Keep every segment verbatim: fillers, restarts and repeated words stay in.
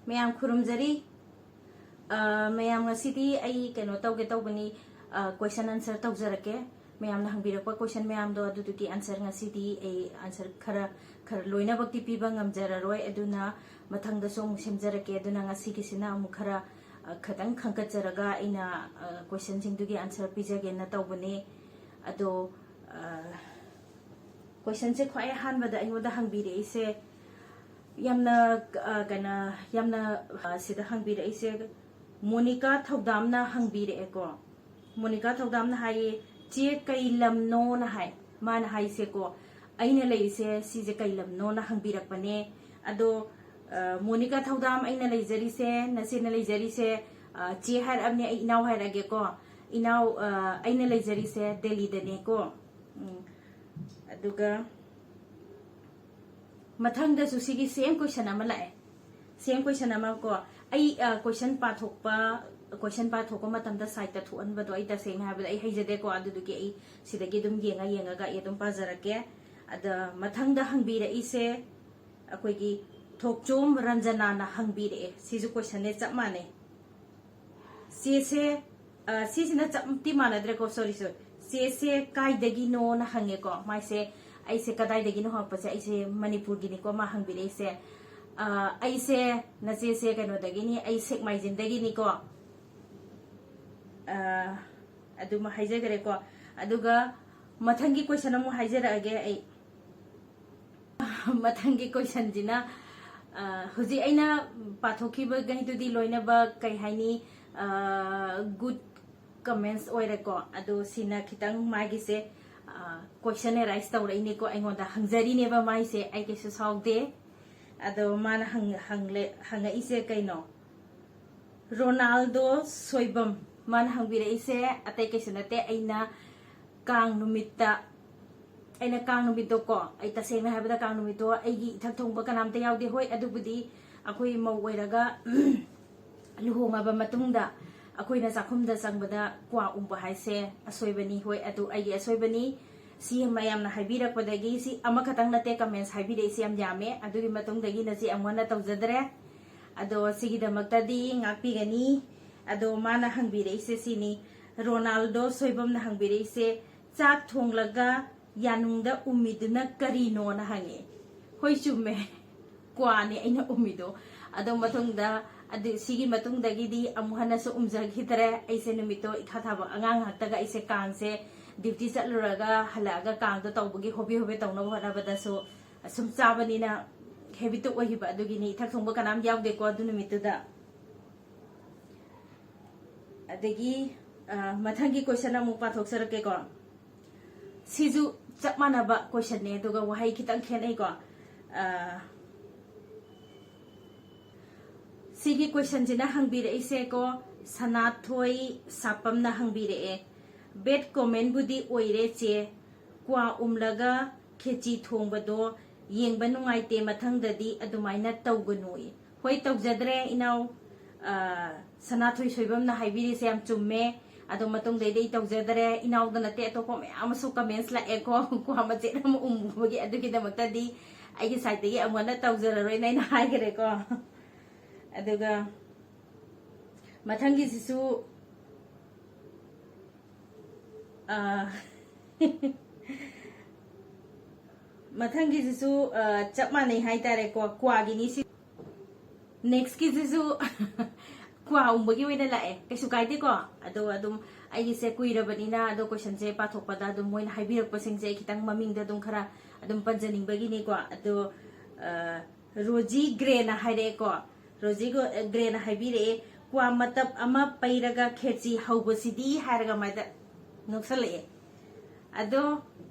ꯃꯌꯥꯝ ꯈꯨꯔꯨꯝꯖꯔꯤ꯫ ꯑ, ꯃꯌꯥꯝ, ꯉꯁꯤꯗꯤ ꯑꯩ ꯀꯩꯅꯣ ꯇꯧꯒꯦ ꯇꯧꯕꯅꯤ, ꯑ, question answer ꯇꯧꯖꯔꯛꯀꯦ꯫ ꯃꯌꯥꯝꯅ ꯍꯪꯕꯤꯔꯛꯄ question ꯃꯌꯥꯝꯗꯣ, ꯑꯗꯨꯗꯨꯒꯤ answer ꯉꯁꯤꯗꯤ ꯑꯩ answer ꯈꯔ, ꯈꯔ ꯂꯣꯏꯅꯃꯛꯇꯤ ꯄꯤꯕ ꯉꯝꯖꯔꯔꯣꯏ꯫ ꯑꯗꯨꯅ ꯃꯊꯪꯗꯁꯨ ꯑꯃꯨꯛ ꯁꯦꯝꯖꯔꯛꯀꯦ꯫ ꯑꯗꯨꯅ ꯉꯁꯤꯒꯤꯁꯤꯅ ꯑꯃꯨꯛ ꯈꯔ, ꯑ, ꯈꯇꯪ ꯈꯟꯒꯠꯆꯔꯒ ꯑꯩꯅ, ꯑ, questionꯁꯤꯡꯗꯨꯒꯤ answer ꯄꯤꯖꯒꯦꯅ ꯇꯧꯕꯅꯦ꯫ ꯑꯗꯣ, ꯑ, questionꯁꯦ ꯈ꯭ꯋꯥꯏ ꯑꯍꯥꯟꯕꯗ ꯑꯩꯉꯣꯟꯗ ꯍꯪꯕꯤꯔꯛꯏꯁꯦ, ꯌꯥꯝꯅ, ꯑ, ꯀꯩꯅꯣ, ꯌꯥꯝꯅ, ꯑ, ꯁꯤꯗ ꯍꯪꯕꯤꯔꯛꯏꯁꯦ, ꯃꯣꯅꯤꯀꯥ ꯊꯧꯗꯥꯝꯅ ꯍꯪꯕꯤꯔꯛꯑꯦꯀꯣ꯫ ꯃꯣꯅꯤꯀꯥ ꯊꯧꯗꯥꯝꯅ ꯍꯥꯏꯌꯦ, "ꯆꯦ, ꯀꯩ ꯂꯝꯅꯣꯅ?" ꯍꯥꯏ꯫ ꯃꯥꯅ ꯍꯥꯏꯁꯦꯀꯣ, "ꯑꯩꯅ ꯂꯩꯔꯤꯁꯦ ꯁꯤꯁꯦ ꯀꯩ ꯂꯝꯅꯣꯅ?" ꯍꯪꯕꯤꯔꯛꯄꯅꯦ꯫ ꯑꯗꯣ, ꯑ, ꯃꯣꯅꯤꯀꯥ ꯊꯧꯗꯥꯝ, ꯑꯩꯅ ꯂꯩꯖꯔꯤꯁꯦ, ꯅꯆꯦꯅ ꯂꯩꯖꯔꯤꯁꯦ, ꯑ, ꯆꯦ ꯍꯥꯏꯔꯛꯑꯕꯅꯦ, ꯑꯩ ꯏꯅꯥꯎ ꯍꯥꯏꯔꯛꯑꯒꯦꯀꯣ꯫ ꯏꯅꯥꯎ, ꯑ, ꯑꯩꯅ ꯂꯩꯖꯔꯤꯁꯦ ꯗꯦꯜꯂꯤꯗꯅꯦꯀꯣ꯫ ꯎꯝ꯫ ꯑꯗꯨꯒ ꯃꯊꯪꯗꯁꯨ ꯁꯤꯒꯤ same question ꯑꯃ ꯂꯥꯛꯑꯦ꯫ Same question ꯑꯃ ꯀꯣ, ꯑꯩ, ꯑ, question ꯄꯥꯊꯣꯛꯄ, question ꯄꯥꯊꯣꯛꯄ ꯃꯇꯝꯗ sideꯇ ꯊꯣꯛꯍꯟꯕꯗꯣ ꯑꯩ ꯇꯁꯦꯡꯅ ꯍꯥꯏꯕꯗ ꯑꯩ ꯍꯩꯖꯗꯦꯀꯣ, ꯑꯗꯨꯗꯨꯒꯤ ꯑꯩ ꯁꯤꯗꯒꯤ ꯑꯗꯨꯝ ꯌꯦꯡꯉ ꯌꯦꯡꯉꯒ ꯑꯩ ꯑꯗꯨꯝ ꯄꯥꯖꯔꯛꯀꯦ꯫ ꯑꯗ ꯃꯊꯪꯗ ꯍꯪꯕꯤꯔꯛꯏꯁꯦ ꯑꯩꯈꯣꯏꯒꯤ ꯊꯣꯛꯆꯣꯝ ꯔꯟꯖꯅꯥꯅ ꯍꯪꯕꯤꯔꯛꯑꯦ꯫ ꯁꯤꯁꯨ questionꯅꯦ, ꯆꯞ ꯃꯥꯟꯅꯩ꯫ ꯆꯦꯁꯦ, ꯑ, ꯁꯤꯁꯤꯅ ꯆꯞꯇꯤ ꯃꯥꯟꯅꯗ꯭ꯔꯦꯀꯣ, sorry, sorry꯫ "ꯆꯦꯁꯦ ꯀꯥꯏꯗꯒꯤꯅꯣꯅ?" ꯍꯪꯉꯦꯀꯣ꯫ ꯃꯥꯏꯁꯦ, ꯑꯩꯁꯦ ꯀꯗꯥꯏꯗꯒꯤꯅꯣ ꯍꯪꯉꯛꯄꯁꯦ, ꯑꯩꯁꯦ ꯃꯅꯤꯄꯨꯔꯒꯤꯅꯤꯀꯣ ꯃꯥ ꯍꯪꯕꯤꯔꯛꯏꯁꯦ꯫ ꯑ, ꯑꯩꯁꯦ, ꯅꯆꯦꯁꯦ ꯀꯩꯅꯣꯗꯒꯤꯅꯤ, ꯑꯩ ꯁꯦꯛꯃꯥꯏꯖꯤꯟꯗꯒꯤꯅꯤꯀꯣ꯫ ꯑ, ꯑꯗꯨꯃ ꯍꯥꯏꯖꯈ꯭ꯔꯦꯀꯣ꯫ ꯑꯗꯨꯒ ꯃꯊꯪꯒꯤ question ꯑꯃꯨꯛ ꯍꯥꯏꯖꯔꯛꯑꯒꯦ ꯑꯩ꯫ ꯃꯊꯪꯒꯤ questionꯁꯤꯅ, ꯑ, ꯍꯧꯖꯤꯛ ꯑꯩꯅ ꯄꯥꯊꯣꯛꯈꯤꯕꯈꯩꯗꯨꯗꯤ ꯂꯣꯏꯅꯃꯛ, ꯀꯩ ꯍꯥꯏꯅꯤ, ꯑ, good comments ꯑꯣꯏꯔꯦꯀꯣ꯫ ꯑꯗꯣ ꯁꯤꯅ ꯈꯤꯇꯪ ꯃꯥꯒꯤꯁꯦ, ꯑ, question arise ꯇꯧꯔꯛꯏꯅꯦꯀꯣ, ꯑꯩꯉꯣꯟꯗ ꯍꯪꯖꯔꯤꯅꯦꯕ ꯃꯥꯏꯁꯦ, ꯑꯩ ꯀꯩꯁꯨ ꯁꯥꯎꯗꯦ꯫ ꯑꯗꯣ ꯃꯥꯅ ꯍꯪ-, ꯍꯪꯂꯦ-, ꯍꯪꯉꯛꯏꯁꯦ ꯀꯩꯅꯣ? ꯔꯣꯅꯥꯜꯗꯣ ꯁꯣꯏꯕꯝ, ꯃꯥꯅ ꯍꯪꯕꯤꯔꯛꯏꯁꯦ ꯑꯇꯩ ꯀꯩꯁꯨ ꯅꯠꯇꯦ, ꯑꯩꯅ ꯀꯥꯡ ꯅꯨꯃꯤꯠꯇ, ꯑꯩꯅ ꯀꯥꯡ ꯅꯨꯃꯤꯠꯇꯣ ꯀꯣ, ꯑꯩ ꯇꯁꯦꯡꯅ ꯍꯥꯏꯕꯗ ꯀꯥꯡ ꯅꯨꯃꯤꯠꯇꯣ ꯑꯩꯒꯤ ꯏꯊꯛ ꯊꯣꯡꯕ ꯀꯅꯥꯝꯇ ꯌꯥꯎꯗꯦ꯫ ꯍꯣꯏ, ꯑꯗꯨꯕꯨꯗꯤ ꯑꯩꯈꯣꯏ ꯃꯧ ꯑꯣꯏꯔꯒ ꯂꯨꯍꯣꯡꯉꯕ ꯃꯇꯨꯡꯗ ꯑꯩꯈꯣꯏꯅ ꯆꯥꯛꯈꯨꯝꯗ ꯆꯪꯕꯗ ꯀ꯭ꯋꯥ ꯎꯪꯕ ꯍꯥꯏꯁꯦ ꯑꯁꯣꯏꯕꯅꯤ꯫ ꯍꯣꯏ, ꯑꯗꯨ ꯑꯩꯒꯤ ꯑꯁꯣꯏꯕꯅꯤ꯫ ꯁꯤ ꯃꯌꯥꯝꯅ ꯍꯥꯏꯕꯤꯔꯛꯄꯗꯒꯤ, ꯁꯤ ꯑꯃꯈꯛꯇꯪ ꯅꯠꯇꯦ, comments ꯍꯥꯏꯕꯤꯔꯛꯏꯁꯦ ꯌꯥꯝ ꯌꯥꯝꯃꯦ꯫ ꯑꯗꯨꯒꯤ ꯃꯇꯨꯡꯗꯒꯤ ꯅꯆꯦ ꯑꯃꯨꯛ ꯍꯟꯅ ꯇꯧꯖꯗ꯭ꯔꯦ꯫ ꯑꯗꯣ ꯁꯤꯒꯤꯗꯃꯛꯇꯗꯤ ꯉꯥꯛꯄꯤꯒꯅꯤ꯫ ꯑꯗꯣ ꯃꯥꯅ ꯍꯪꯕꯤꯔꯛꯏꯁꯦ ꯁꯤꯅꯤ, ꯔꯣꯅꯥꯜꯗꯣ ꯁꯣꯏꯕꯝꯅ ꯍꯪꯕꯤꯔꯛꯏꯁꯦ, "ꯆꯥꯛ ꯊꯣꯡꯂꯒ ꯌꯥꯅꯨꯡꯗ ꯎꯝꯃꯤꯗꯨꯅ ꯀꯔꯤꯅꯣꯅ?" ꯍꯪꯉꯦ꯫ ꯍꯣꯏ, ꯆꯨꯝꯃꯦ, ꯀ꯭ꯋꯥꯅꯦ ꯑꯩꯅ ꯎꯝꯃꯤꯗꯣ꯫ ꯑꯗꯣ ꯃꯇꯨꯡꯗ, ꯑꯗꯨ, ꯁꯤꯒꯤ ꯃꯇꯨꯡꯗꯒꯤꯗꯤ ꯑꯃꯨꯛ ꯍꯟꯅꯁꯨ ꯎꯝꯖꯈꯤꯗ꯭ꯔꯦ꯫ ꯑꯩꯁꯦ ꯅꯨꯃꯤꯠꯇꯣ ꯏꯊꯥ ꯊꯥꯕ ꯑꯉꯥꯡ ꯉꯥꯛꯇꯒ ꯑꯩꯁꯦ ꯀꯥꯡꯁꯦ duty ꯆꯠꯂꯨꯔꯒ ꯍꯜꯂꯛꯑꯒ ꯀꯥꯡꯗꯣ ꯇꯧꯕꯒꯤ ꯍꯣꯕꯦ ꯍꯣꯕꯦ ꯇꯧꯅꯕ ꯍꯣꯠꯅꯕꯗꯁꯨ ꯁꯨꯝ ꯆꯥꯕꯅꯤꯅ habit ꯇꯣ ꯑꯣꯏꯈꯤꯕ꯫ ꯑꯗꯨꯒꯤꯅꯤ, ꯏꯊꯛ ꯊꯣꯡꯕ ꯀꯅꯥꯝ ꯌꯥꯎꯗꯦꯀꯣ ꯑꯗꯨ ꯅꯨꯃꯤꯠꯇꯨꯗ꯫ ꯑꯗꯒꯤ, ꯑ, ꯃꯊꯪꯒꯤ question ꯑꯃꯨꯛ ꯄꯥꯊꯣꯛꯆꯔꯛꯀꯦꯀꯣ꯫ ꯁꯤꯁꯨ ꯆꯞ ꯃꯥꯟꯅꯕ question ꯅꯦ, ꯑꯗꯨꯒ ꯋꯥꯍꯩ ꯈꯤꯇꯪ ꯈꯦꯠꯅꯩꯀꯣ꯫ ꯑ, ꯁꯤꯒꯤ question ꯁꯤꯅ ꯍꯪꯕꯤꯔꯛꯏꯁꯦꯀꯣ, ꯁꯅꯥꯊꯣꯏ ꯁꯥꯄꯝꯅ ꯍꯪꯕꯤꯔꯛꯑꯦ, "Bad comment ꯕꯨꯗꯤ ꯑꯣꯏꯔꯦ ꯆꯦ, ꯀ꯭ꯋꯥ ꯎꯝꯂꯒ ꯈꯦꯆꯤ ꯊꯣꯡꯕꯗꯣ ꯌꯦꯡꯕ ꯅꯨꯡꯉꯥꯏꯇꯦ, ꯃꯊꯪꯗꯗꯤ ꯑꯗꯨꯃꯥꯏꯅ ꯇꯧꯒꯅꯨ"꯫ ꯍꯣꯏ, ꯇꯧꯖꯗ꯭ꯔꯦ ꯏꯅꯥꯎ꯫ ꯑ, ꯁꯅꯥꯊꯣꯏ ꯁꯣꯏꯕꯝꯅ ꯍꯥꯏꯕꯤꯔꯤꯁꯦ ꯌꯥꯝ ꯆꯨꯝꯃꯦ꯫ ꯑꯗꯣ ꯃꯇꯨꯡꯗꯩꯗꯤ ꯑꯩ ꯇꯧꯖꯗ꯭ꯔꯦ꯫ ꯏꯅꯥꯎꯗ ꯅꯠꯇꯦ, ꯑꯇꯣꯞꯄ ꯃꯌꯥꯝ ꯑꯃꯁꯨ comments ꯂꯥꯛꯑꯦꯀꯣ, ꯀ꯭ꯋꯥ ꯃꯆꯦꯠ ꯑꯃ ꯎꯝꯕꯒꯤ꯫ ꯑꯗꯨꯒꯤꯗꯃꯛꯇꯗꯤ ꯑꯩꯒꯤ side ꯇꯒꯤ ꯑꯃꯨꯛ ꯍꯟꯅ ꯇꯧꯖꯔꯔꯣꯏꯅ ꯑꯩꯅ ꯍꯥꯏꯈ꯭ꯔꯦꯀꯣ꯫ ꯑꯗꯨꯒ ꯃꯊꯪꯒꯤꯁꯤꯁꯨ, ꯑ, ꯃꯊꯪꯒꯤꯁꯤꯁꯨ, ꯑ, ꯆꯞ ꯃꯥꯟꯅꯩ ꯍꯥꯏꯇꯥꯔꯦꯀꯣ, ꯀ꯭ꯋꯥꯒꯤꯅꯤ ꯁꯤ꯫ Next ꯀꯤꯁꯤꯁꯨ ꯀ꯭ꯋꯥ ꯎꯪꯕꯒꯤ ꯑꯣꯏꯅ ꯂꯥꯛꯑꯦ, ꯀꯩꯁꯨ ꯀꯥꯏꯗꯦꯀꯣ꯫ ꯑꯗꯣ ꯑꯗꯨꯝ ꯑꯩꯒꯤꯁꯦ ꯀꯨꯏꯔꯕꯅꯤꯅ, ꯑꯗꯣ question ꯁꯦ ꯄꯥꯊꯣꯛꯄꯗ ꯑꯗꯨꯝ ꯃꯣꯏꯅ ꯍꯥꯏꯕꯤꯔꯛꯄꯁꯤꯡꯁꯦ ꯑꯩ ꯈꯤꯇꯪ ꯃꯃꯤꯡꯗ ꯑꯗꯨꯝ ꯈꯔ ꯑꯗꯨꯝ ꯄꯟꯖꯅꯤꯡꯕꯒꯤꯅꯤꯀꯣ꯫ ꯑꯗꯣ, ꯑ, ꯔꯣꯖꯤ ꯒ꯭ꯔꯦꯅ ꯍꯥꯏꯔꯛꯑꯦꯀꯣ꯫ ꯔꯣꯖꯤ ꯒꯣ-, ꯒ꯭ꯔꯦꯅ ꯍꯥꯏꯕꯤꯔꯛꯑꯦ, "ꯀ꯭ꯋꯥ ꯃꯇꯞ ꯑꯃ ꯄꯩꯔꯒ ꯈꯦꯆꯤ ꯍꯧꯕꯁꯤꯗꯤ?" ꯍꯥꯏꯔꯒ ꯃꯥꯏꯗ ꯅꯣꯛꯁꯜꯂꯛꯑꯦ꯫ ꯑꯗꯣ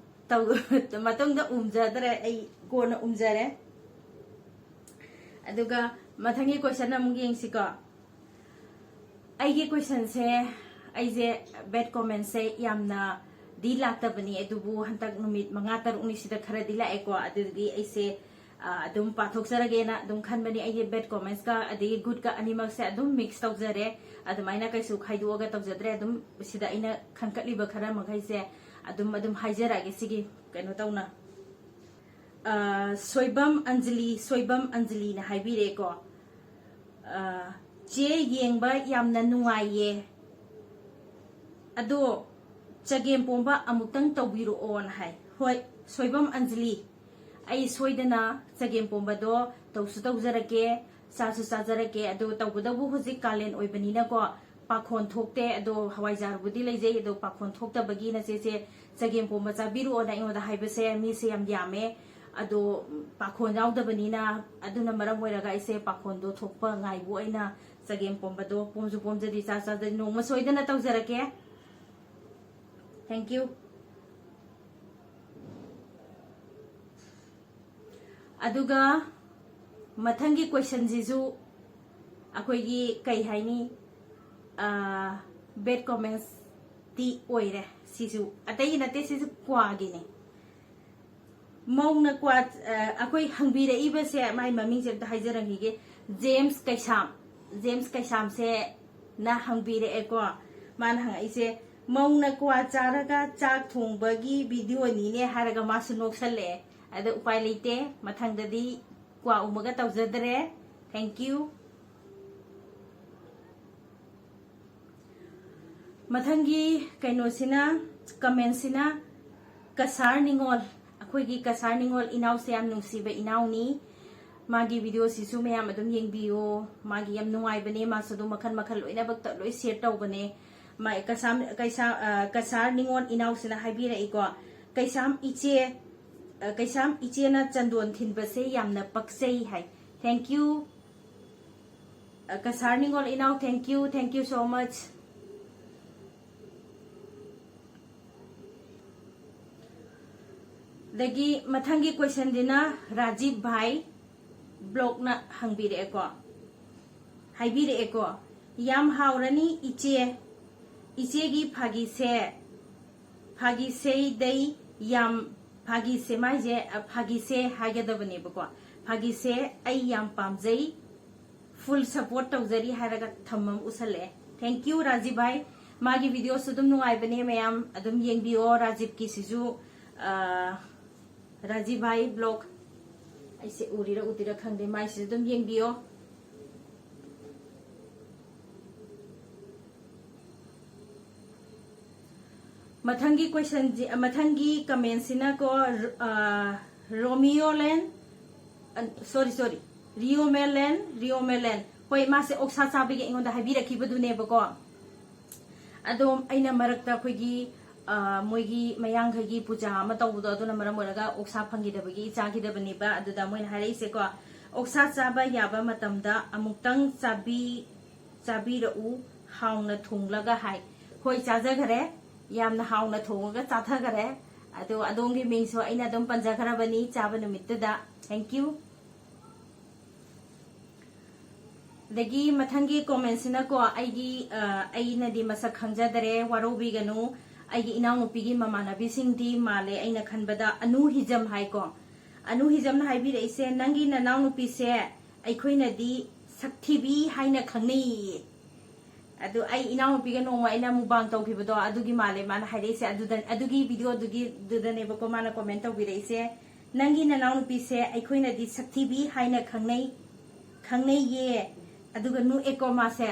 ꯇꯧ-, ꯃꯇꯨꯡꯗ ꯎꯝꯖꯗ꯭ꯔꯦ, ꯑꯩ ꯀꯣꯟꯅ ꯎꯝꯖꯔꯦ꯫ ꯑꯗꯨꯒ ꯃꯊꯪꯒꯤ question ꯑꯃꯨꯛ ꯌꯦꯡꯁꯤꯀꯣ꯫ ꯑꯩꯒꯤ question ꯁꯦ, ꯑꯩꯁꯦ bad comment ꯁꯦ ꯌꯥꯝꯅꯗꯤ ꯂꯥꯛꯇꯕꯅꯤ, ꯑꯗꯨꯕꯨ ꯍꯟꯗꯛ ꯅꯨꯃꯤꯠ ꯃꯉꯥ ꯇꯔꯨꯛꯅꯤ ꯁꯤꯗ ꯈꯔꯗꯤ ꯂꯥꯛꯑꯦꯀꯣ꯫ ꯑꯗꯨꯗꯨꯒꯤ ꯑꯩꯁꯦ, ꯑ, ꯑꯗꯨꯝ ꯄꯥꯊꯣꯛꯆꯔꯒꯦꯅ ꯑꯗꯨꯝ ꯈꯟꯕꯅꯤ꯫ ꯑꯩꯒꯤ bad comments ꯀ ꯑꯗꯒꯤ good ꯀ ꯑꯅꯤꯃꯛꯁꯦ ꯑꯗꯨꯝ mix ꯇꯧꯖꯔꯦ꯫ ꯑꯗꯨꯃꯥꯏꯅ ꯀꯩꯁꯨ ꯈꯥꯏꯗꯣꯛꯑꯒ ꯇꯧꯖꯗ꯭ꯔꯦ꯫ ꯑꯗꯨꯝ ꯁꯤꯗ ꯑꯩꯅ ꯈꯟꯀꯠꯂꯤꯕ ꯈꯔ ꯃꯈꯩꯁꯦ ꯑꯗꯨꯝ, ꯑꯗꯨꯝ ꯍꯥꯏꯖꯔꯛꯑꯒꯦ ꯁꯤꯒꯤ ꯀꯩꯅꯣ ꯇꯧꯅ꯫ ꯑ, ꯁꯣꯏꯕꯝ ꯑꯟꯖꯂꯤ, ꯁꯣꯏꯕꯝ ꯑꯟꯖꯂꯤꯅ ꯍꯥꯏꯕꯤꯔꯛꯑꯦꯀꯣ꯫ ꯑ, "ꯆꯦ, ꯌꯦꯡꯕ ꯌꯥꯝꯅ ꯅꯨꯡꯉꯥꯏꯌꯦ, ꯑꯗꯣ ꯆꯒꯦꯝ ꯄꯣꯝꯕ ꯑꯃꯨꯛꯇꯪ ꯇꯧꯕꯤꯔꯛꯑꯣꯅ" ꯍꯥꯏ꯫ ꯍꯣꯏ, ꯁꯣꯏꯕꯝ ꯑꯟꯖꯂꯤ, ꯑꯩ ꯁꯣꯏꯗꯅ ꯆꯒꯦꯝ ꯄꯣꯝꯕꯗꯣ ꯇꯧꯁꯨ ꯇꯧꯖꯔꯛꯀꯦ, ꯆꯥꯁꯨ ꯆꯥꯖꯔꯛꯀꯦ꯫ ꯑꯗꯣ ꯇꯧꯕꯇꯕꯨ ꯍꯧꯖꯤꯛ ꯀꯥꯂꯦꯟ ꯑꯣꯏꯕꯅꯤꯅꯀꯣ, ꯄꯥꯈꯣꯟ ꯊꯣꯛꯇꯦ꯫ ꯑꯗꯣ ꯍꯋꯥꯏꯖꯥꯔꯕꯨꯗꯤ ꯂꯩꯖꯩ, ꯑꯗꯣ ꯄꯥꯈꯣꯟ ꯊꯣꯛꯇꯕꯒꯤ ꯅꯆꯦꯁꯦ ꯆꯒꯦꯝ ꯄꯣꯝꯕ ꯆꯥꯕꯤꯔꯛꯑꯣꯅ ꯑꯩꯉꯣꯟꯗ ꯍꯥꯏꯕꯁꯦ ꯃꯤꯁꯦ ꯌꯥꯝ ꯌꯥꯝꯃꯦ꯫ ꯑꯗꯣ ꯄꯥꯈꯣꯟ ꯌꯥꯎꯗꯕꯅꯤꯅ, ꯑꯗꯨꯅ ꯃꯔꯝ ꯑꯣꯏꯔꯒ ꯑꯩꯁꯦ ꯄꯥꯈꯣꯟꯗꯣ ꯊꯣꯛꯄ ꯉꯥꯏꯕ ꯑꯣꯏꯅ ꯆꯒꯦꯝ ꯄꯣꯝꯕꯗꯣ ꯄꯣꯝꯁꯨ ꯄꯣꯝꯖꯗꯤ ꯆꯥ ꯆꯥꯗꯗꯤ ꯅꯣꯡꯃ ꯁꯣꯏꯗꯅ ꯇꯧꯖꯔꯛꯀꯦ꯫ Thank you꯫ ꯑꯗꯨꯒ ꯃꯊꯪꯒꯤ questionꯁꯤꯁꯨ ꯑꯩꯈꯣꯏꯒꯤ ꯀꯩ ꯍꯥꯏꯅꯤ, bad commentsꯇꯤ ꯑꯣꯏꯔꯦ꯫ ꯁꯤꯁꯨ ꯑꯇꯩꯒꯤ ꯅꯠꯇꯦ, ꯁꯤꯁꯨ ꯀ꯭ꯋꯥꯒꯤꯅꯦ꯫ ꯃꯧꯅ ꯀ꯭ꯋꯥ, ꯑ, ꯑꯩꯈꯣꯏ ꯍꯪꯕꯤꯔꯛꯏꯕꯁꯦ, ꯃꯥꯏ ꯃꯃꯤꯡꯁꯦ ꯑꯝꯇ ꯍꯥꯏꯖꯔꯝꯈꯤꯒꯦ, ꯖꯦꯝꯁ ꯀꯩꯁꯥꯝ꯫ ꯖꯦꯝꯁ ꯀꯩꯁꯥꯝꯁꯦ ꯅ ꯍꯪꯕꯤꯔꯛꯑꯦꯀꯣ꯫ ꯃꯥꯅ ꯍꯪꯉꯛꯏꯁꯦ, "ꯃꯧꯅ ꯀ꯭ꯋꯥ ꯆꯥꯔꯒ ꯆꯥꯛ ꯊꯣꯡꯕꯒꯤ videoꯅꯤꯅꯦ" ꯍꯥꯏꯔꯒ ꯃꯥꯁꯨ ꯅꯣꯛꯁꯜꯂꯛꯑꯦ꯫ ꯑꯗꯣ ꯎꯄꯥꯏ ꯂꯩꯇꯦ, ꯃꯊꯪꯗꯗꯤ ꯀ꯭ꯋꯥ ꯎꯃꯒ ꯇꯧꯖꯗ꯭ꯔꯦ꯫ Thank you꯫ ꯃꯊꯪꯒꯤ ꯀꯩꯅꯣꯁꯤꯅ, commentꯁꯤꯅ ꯀꯁꯥꯔ ꯅꯤꯉꯣꯜ, ꯑꯩꯈꯣꯏꯒꯤ ꯀꯁꯥꯔ ꯅꯤꯉꯣꯜ ꯏꯅꯥꯎꯁꯦ ꯌꯥꯝ ꯅꯨꯡꯁꯤꯕ ꯏꯅꯥꯎꯅꯤ꯫ ꯃꯥꯒꯤ videoꯁꯤꯁꯨ ꯃꯌꯥꯝ ꯑꯗꯨꯝ ꯌꯦꯡꯕꯤꯌꯣ꯫ ꯃꯥꯒꯤ ꯌꯥꯝ ꯅꯨꯡꯉꯥꯏꯕꯅꯦ, ꯃꯥꯁꯨ ꯑꯗꯨꯝ ꯃꯈꯜ ꯃꯈꯜ ꯂꯣꯏꯅꯃꯛꯇ ꯂꯣꯏ share ꯇꯧꯕꯅꯦ꯫ ꯃꯥ ꯀꯁꯥꯝ, ꯀꯩꯁꯥ-, ꯑ, ꯀꯁꯥꯔ ꯅꯤꯉꯣꯜ ꯏꯅꯥꯎꯁꯤꯅ ꯍꯥꯏꯕꯤꯔꯛꯏꯀꯣ, "ꯀꯩꯁꯥꯝ ꯏꯆꯦ, ꯑ, ꯀꯩꯁꯥꯝ ꯏꯆꯦꯅ ꯆꯟꯗꯣꯟ ꯊꯤꯟꯕꯁꯦ ꯌꯥꯝꯅ ꯄꯛꯆꯩ" ꯍꯥꯏ꯫ Thank you꯫ ꯑ, ꯀꯁꯥꯔ ꯅꯤꯉꯣꯜ ꯏꯅꯥꯎ, thank you, thank you so much꯫ ꯑꯗꯒꯤ ꯃꯊꯪꯒꯤ questionꯁꯤꯅ ꯔꯥꯖꯤꯕ ꯚꯥꯏ vlogꯅ ꯍꯪꯕꯤꯔꯛꯑꯦꯀꯣ, ꯍꯥꯏꯕꯤꯔꯛꯑꯦꯀꯣ, "ꯌꯥꯝ ꯍꯥꯎꯔꯅꯤ ꯏꯆꯦ, ꯏꯆꯦꯒꯤ ꯐꯥꯒꯤꯁꯦ, ꯐꯥꯒꯤꯁꯦꯗꯩ ꯌꯥꯝ, ꯐꯥꯒꯤꯁꯦ" ꯃꯥꯏꯁꯦ, ꯑ, "ꯐꯥꯒꯤꯁꯦ" ꯍꯥꯏꯒꯗꯕꯅꯦꯕꯀꯣ, "ꯐꯥꯒꯤꯁꯦ ꯑꯩ ꯌꯥꯝ ꯄꯥꯝꯖꯩ, full support ꯇꯧꯖꯔꯤ" ꯍꯥꯏꯔꯒ ꯊꯝ ꯑꯃ ꯎꯁꯜꯂꯛꯑꯦ꯫ Thank you ꯔꯥꯖꯤꯕ ꯚꯥꯏ꯫ ꯃꯥꯒꯤ videoꯁꯨ ꯑꯗꯨꯝ ꯅꯨꯡꯉꯥꯏꯕꯅꯦ, ꯃꯌꯥꯝ ꯑꯗꯨꯝ ꯌꯦꯡꯕꯤꯌꯣ꯫ ꯔꯥꯖꯤꯕꯀꯤꯁꯤꯁꯨ, ꯑ, ꯔꯥꯖꯤꯕ ꯚꯥꯏ vlog, ꯑꯩꯁꯦ ꯎꯔꯤꯔ ꯎꯗꯤꯔ ꯈꯪꯗꯦ, ꯃꯥꯏꯁꯤꯁꯨ ꯑꯗꯨꯝ ꯌꯦꯡꯕꯤꯌꯣ꯫ ꯃꯊꯪꯒꯤ ꯀꯣꯏꯁꯟꯁꯤ, ꯃꯊꯪꯒꯤ ꯀꯃꯦꯟꯁꯤꯅꯀꯣ, ꯔ-, ꯑ, ꯔꯣꯃꯤꯌꯣꯂꯦꯟ, ꯑ, ꯁꯣꯔꯤ, ꯁꯣꯔꯤ, ꯔꯤꯌꯣꯃꯦꯂꯦꯟ, ꯔꯤꯌꯣꯃꯦꯂꯦꯟ꯫ ꯍꯣꯏ, ꯃꯥꯁꯦ ꯑꯣꯛꯁꯥ ꯆꯥꯕꯒꯤ ꯑꯩꯉꯣꯟꯗ ꯍꯥꯏꯕꯤꯔꯛꯈꯤꯕꯗꯨꯅꯦꯕꯀꯣ꯫ ꯑꯗꯣ ꯑꯩꯅ ꯃꯔꯛꯇ ꯑꯩꯈꯣꯏꯒꯤ, ꯑ, ꯃꯣꯏꯒꯤ ꯃꯌꯥꯡꯈꯩꯒꯤ ꯄꯨꯖꯥ ꯑꯃ ꯇꯧꯕꯗꯣ, ꯑꯗꯨꯅ ꯃꯔꯝ ꯑꯣꯏꯔꯒ ꯑꯣꯛꯁꯥ ꯐꯪꯈꯤꯗꯕꯒꯤ ꯆꯥꯈꯤꯗꯕꯅꯦꯕ꯫ ꯑꯗꯨꯗ ꯃꯣꯏꯅ ꯍꯥꯏꯔꯛꯏꯁꯦꯀꯣ, "ꯑꯣꯛꯁꯥ ꯆꯥꯕ ꯌꯥꯕ ꯃꯇꯝꯗ ꯑꯃꯨꯛꯇꯪ ꯆꯥꯕꯤ-, ꯆꯥꯕꯤꯔꯛꯎ, ꯍꯥꯎꯅ ꯊꯣꯡꯂꯒ" ꯍꯥꯏ꯫ ꯍꯣꯏ, ꯆꯥꯖꯈꯔꯦ, ꯌꯥꯝꯅ ꯍꯥꯎꯅ ꯊꯣꯡꯉꯒ ꯆꯥꯊꯈꯔꯦ꯫ ꯑꯗꯣ ꯑꯗꯣꯝꯒꯤ ꯃꯤꯡꯁꯨ ꯑꯩꯅ ꯑꯗꯨꯝ ꯄꯟꯖꯈ꯭ꯔꯕꯅꯤ ꯆꯥꯕ ꯅꯨꯃꯤꯠꯇꯨꯗ꯫ Thank you꯫ ꯑꯗꯒꯤ ꯃꯊꯪꯒꯤ ꯀꯣꯃꯦꯟꯁꯤꯅꯀꯣ, ꯑꯩꯒꯤ, ꯑ, ꯑꯩꯅꯗꯤ ꯃꯁꯛ ꯈꯪꯖꯗꯔꯦ, ꯋꯥꯔꯧꯕꯤꯒꯅꯨ꯫ ꯑꯩꯒꯤ ꯏꯅꯥꯎꯅꯨꯄꯤꯒꯤ ꯃꯃꯥꯟꯅꯕꯤꯁꯤꯡꯗꯤ ꯃꯥꯜꯂꯦ ꯑꯩꯅ ꯈꯟꯕꯗ꯫ ꯑꯅꯨ ꯍꯤꯖꯝ ꯍꯥꯏꯀꯣ꯫ ꯑꯅꯨ ꯍꯤꯖꯝꯅ ꯍꯥꯏꯕꯤꯔꯛꯏꯁꯦ, "ꯅꯪꯒꯤ ꯅꯅꯥꯎꯅꯨꯄꯤꯁꯦ ꯑꯩꯈꯣꯏꯅꯗꯤ ꯁꯛꯊꯤꯕꯤ ꯍꯥꯏꯅ ꯈꯪꯅꯩꯌꯦ꯫" ꯑꯗꯨ ꯑꯩ ꯏꯅꯥꯎꯅꯨꯄꯤꯒ ꯅꯣꯡꯃ ꯑꯩꯅ ꯃꯨꯛꯕꯥꯡ ꯇꯧꯈꯤꯕꯗꯣ, ꯑꯗꯨꯒꯤ ꯃꯥꯜꯂꯦ ꯃꯥꯅ ꯍꯥꯏꯔꯛꯏꯁꯦ꯫ ꯑꯗꯨꯗ, ꯑꯗꯨꯒꯤ ꯚꯤꯗꯤꯑꯣꯗꯨꯒꯤ, ꯗꯨꯗꯅꯦꯕꯀꯣ ꯃꯥꯅ ꯀꯣꯃꯦꯟ ꯇꯧꯕꯤꯔꯛꯏꯁꯦ, "ꯅꯪꯒꯤ ꯅꯅꯥꯎꯅꯨꯄꯤꯁꯦ ꯑꯩꯈꯣꯏꯅꯗꯤ ꯁꯛꯊꯤꯕꯤ ꯍꯥꯏꯅ ꯈꯪꯅꯩ, ꯈꯪꯅꯩꯌꯦ꯫" ꯑꯗꯨꯒ ꯅꯣꯛꯑꯦꯀꯣ ꯃꯥꯁꯦ꯫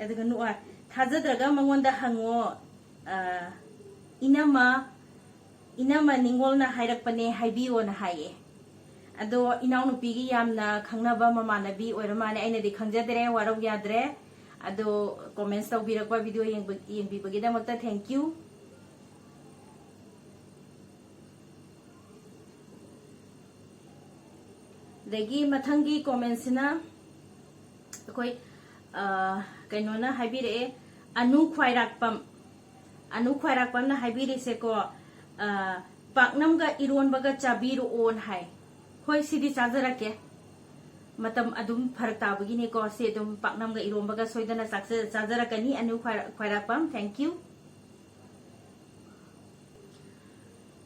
ꯑꯗꯨꯒ ꯅꯣꯛꯑ, "ꯊꯥꯖꯗ꯭ꯔꯒ ꯃꯉꯣꯟꯗ ꯍꯪꯉꯣ, ꯑ, ꯏꯅꯝꯃ, ꯏꯅꯝꯃ ꯅꯤꯉꯣꯜꯅ ꯍꯥꯏꯔꯛꯄꯅꯦ ꯍꯥꯏꯕꯤꯌꯣꯅ" ꯍꯥꯏꯌꯦ꯫ ꯑꯗꯣ ꯏꯅꯥꯎꯅꯨꯄꯤꯒꯤ ꯌꯥꯝꯅ ꯈꯪꯅꯕ ꯃꯃꯥꯟꯅꯕꯤ ꯑꯣꯏꯔ ꯃꯥꯜꯂꯦ, ꯑꯩꯅꯗꯤ ꯈꯪꯖꯗ꯭ꯔꯦ, ꯋꯥꯔꯧ ꯌꯥꯗ꯭ꯔꯦ꯫ ꯑꯗꯣ ꯀꯣꯃꯦꯟꯁ ꯇꯧꯕꯤꯔꯛꯄ, ꯚꯤꯗꯤꯑꯣ ꯌꯦꯡꯕ-, ꯌꯦꯡꯕꯤꯕꯒꯤꯗꯃꯛꯇ thank you꯫ ꯑꯗꯒꯤ ꯃꯊꯪꯒꯤ ꯀꯣꯃꯦꯟꯁꯤꯅ ꯑꯩꯈꯣꯏ, ꯑ, ꯀꯩꯅꯣꯅ ꯍꯥꯏꯕꯤꯔꯛꯑꯦ, ꯑꯅꯨ ꯈ꯭ꯋꯥꯏꯔꯥꯛꯄꯝ, ꯑꯅꯨ ꯈ꯭ꯋꯥꯏꯔꯥꯛꯄꯝꯅ ꯍꯥꯏꯕꯤꯔꯤꯁꯦꯀꯣ, ꯑ, "ꯄꯥꯛꯅꯝꯒ ꯏꯔꯣꯟꯕꯒ ꯆꯥꯕꯤꯔꯛꯑꯣꯅ" ꯍꯥꯏ꯫ ꯍꯣꯏ, ꯁꯤꯗꯤ ꯆꯥꯖꯔꯛꯀꯦ꯫ ꯃꯇꯝ ꯑꯗꯨꯝ ꯐꯔꯛ ꯇꯥꯕꯒꯤꯅꯦꯀꯣ꯫ ꯁꯤ ꯑꯗꯨꯝ ꯄꯥꯛꯅꯝꯒ ꯏꯔꯣꯟꯕꯒ ꯁꯣꯏꯗꯅ ꯆꯥꯛꯆ-, ꯆꯥꯖꯔꯛꯀꯅꯤ꯫ ꯑꯅꯨ ꯈ꯭ꯋꯥꯏꯔꯥ-, ꯈ꯭ꯋꯥꯏꯔꯥꯛꯄꯝ, thank you꯫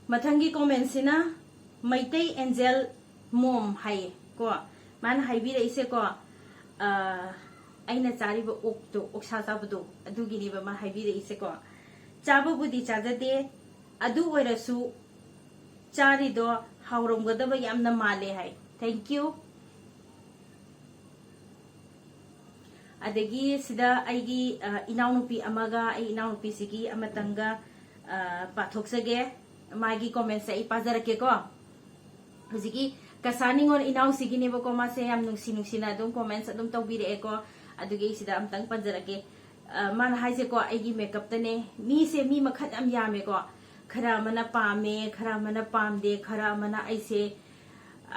ꯃꯊꯪꯒꯤ ꯀꯣꯃꯦꯟꯁꯤꯅ ꯃꯩꯇꯩ ꯑꯦꯟꯖꯦꯜ ꯃꯣꯝ ꯍꯥꯏꯌꯦ ꯀꯣ꯫ ꯃꯥꯅ ꯍꯥꯏꯕꯤꯔꯛꯏꯁꯦꯀꯣ, ꯑ, ꯑꯩꯅ ꯆꯥꯔꯤꯕ ꯑꯣꯛꯇꯣ, ꯑꯣꯛꯁꯥ ꯆꯥꯕꯗꯣ, ꯑꯗꯨꯒꯤꯅꯦꯕ ꯃꯥ ꯍꯥꯏꯕꯤꯔꯛꯏꯁꯦꯀꯣ꯫ "ꯆꯥꯕꯕꯨꯗꯤ ꯆꯥꯖꯗꯦ, ꯑꯗꯨ ꯑꯣꯏꯔꯁꯨ ꯆꯥꯔꯤꯗꯣ ꯍꯥꯎꯔꯝꯒꯗꯕ ꯌꯥꯝꯅ ꯃꯥꯜꯂꯦ" ꯍꯥꯏ꯫ Thank you꯫ ꯑꯗꯒꯤ ꯁꯤꯗ ꯑꯩꯒꯤ, ꯑ, ꯏꯅꯥꯎꯅꯨꯄꯤ ꯑꯃꯒ, ꯑꯩ ꯏꯅꯥꯎꯅꯨꯄꯤꯁꯤꯒꯤ ꯑꯃꯇꯪꯒ, ꯑ, ꯄꯥꯊꯣꯛꯆꯒꯦ꯫ ꯃꯥꯒꯤ comments ꯁꯦ ꯑꯩ ꯄꯥꯖꯔꯛꯀꯦꯀꯣ꯫ ꯍꯧꯖꯤꯛꯀꯤ ꯀꯁꯥꯔ ꯅꯤꯉꯣꯜ ꯏꯅꯥꯎꯁꯤꯒꯤꯅꯦꯕꯀꯣ, ꯃꯥꯁꯦ ꯌꯥꯝ ꯅꯨꯡꯁꯤ ꯅꯨꯡꯁꯤꯅ ꯑꯗꯨꯝ comments ꯑꯗꯨꯝ ꯇꯧꯕꯤꯔꯛꯑꯦꯀꯣ꯫ ꯑꯗꯨꯒꯤ ꯑꯩ ꯁꯤꯗ ꯑꯝꯇꯪ ꯄꯟꯖꯔꯛꯀꯦ꯫ ꯑ, ꯃꯥꯅ ꯍꯥꯏꯁꯦꯀꯣ, "ꯑꯩꯒꯤ makeup ꯇꯅꯦ, ꯃꯤꯁꯦ ꯃꯤ ꯃꯈꯜ ꯌꯥꯝ ꯌꯥꯝꯃꯦꯀꯣ, ꯈꯔ ꯑꯃꯅ ꯄꯥꯝꯃꯦ, ꯈꯔ ꯑꯃꯅ ꯄꯥꯝꯗꯦ, ꯈꯔ ꯑꯃꯅ ꯑꯩꯁꯦ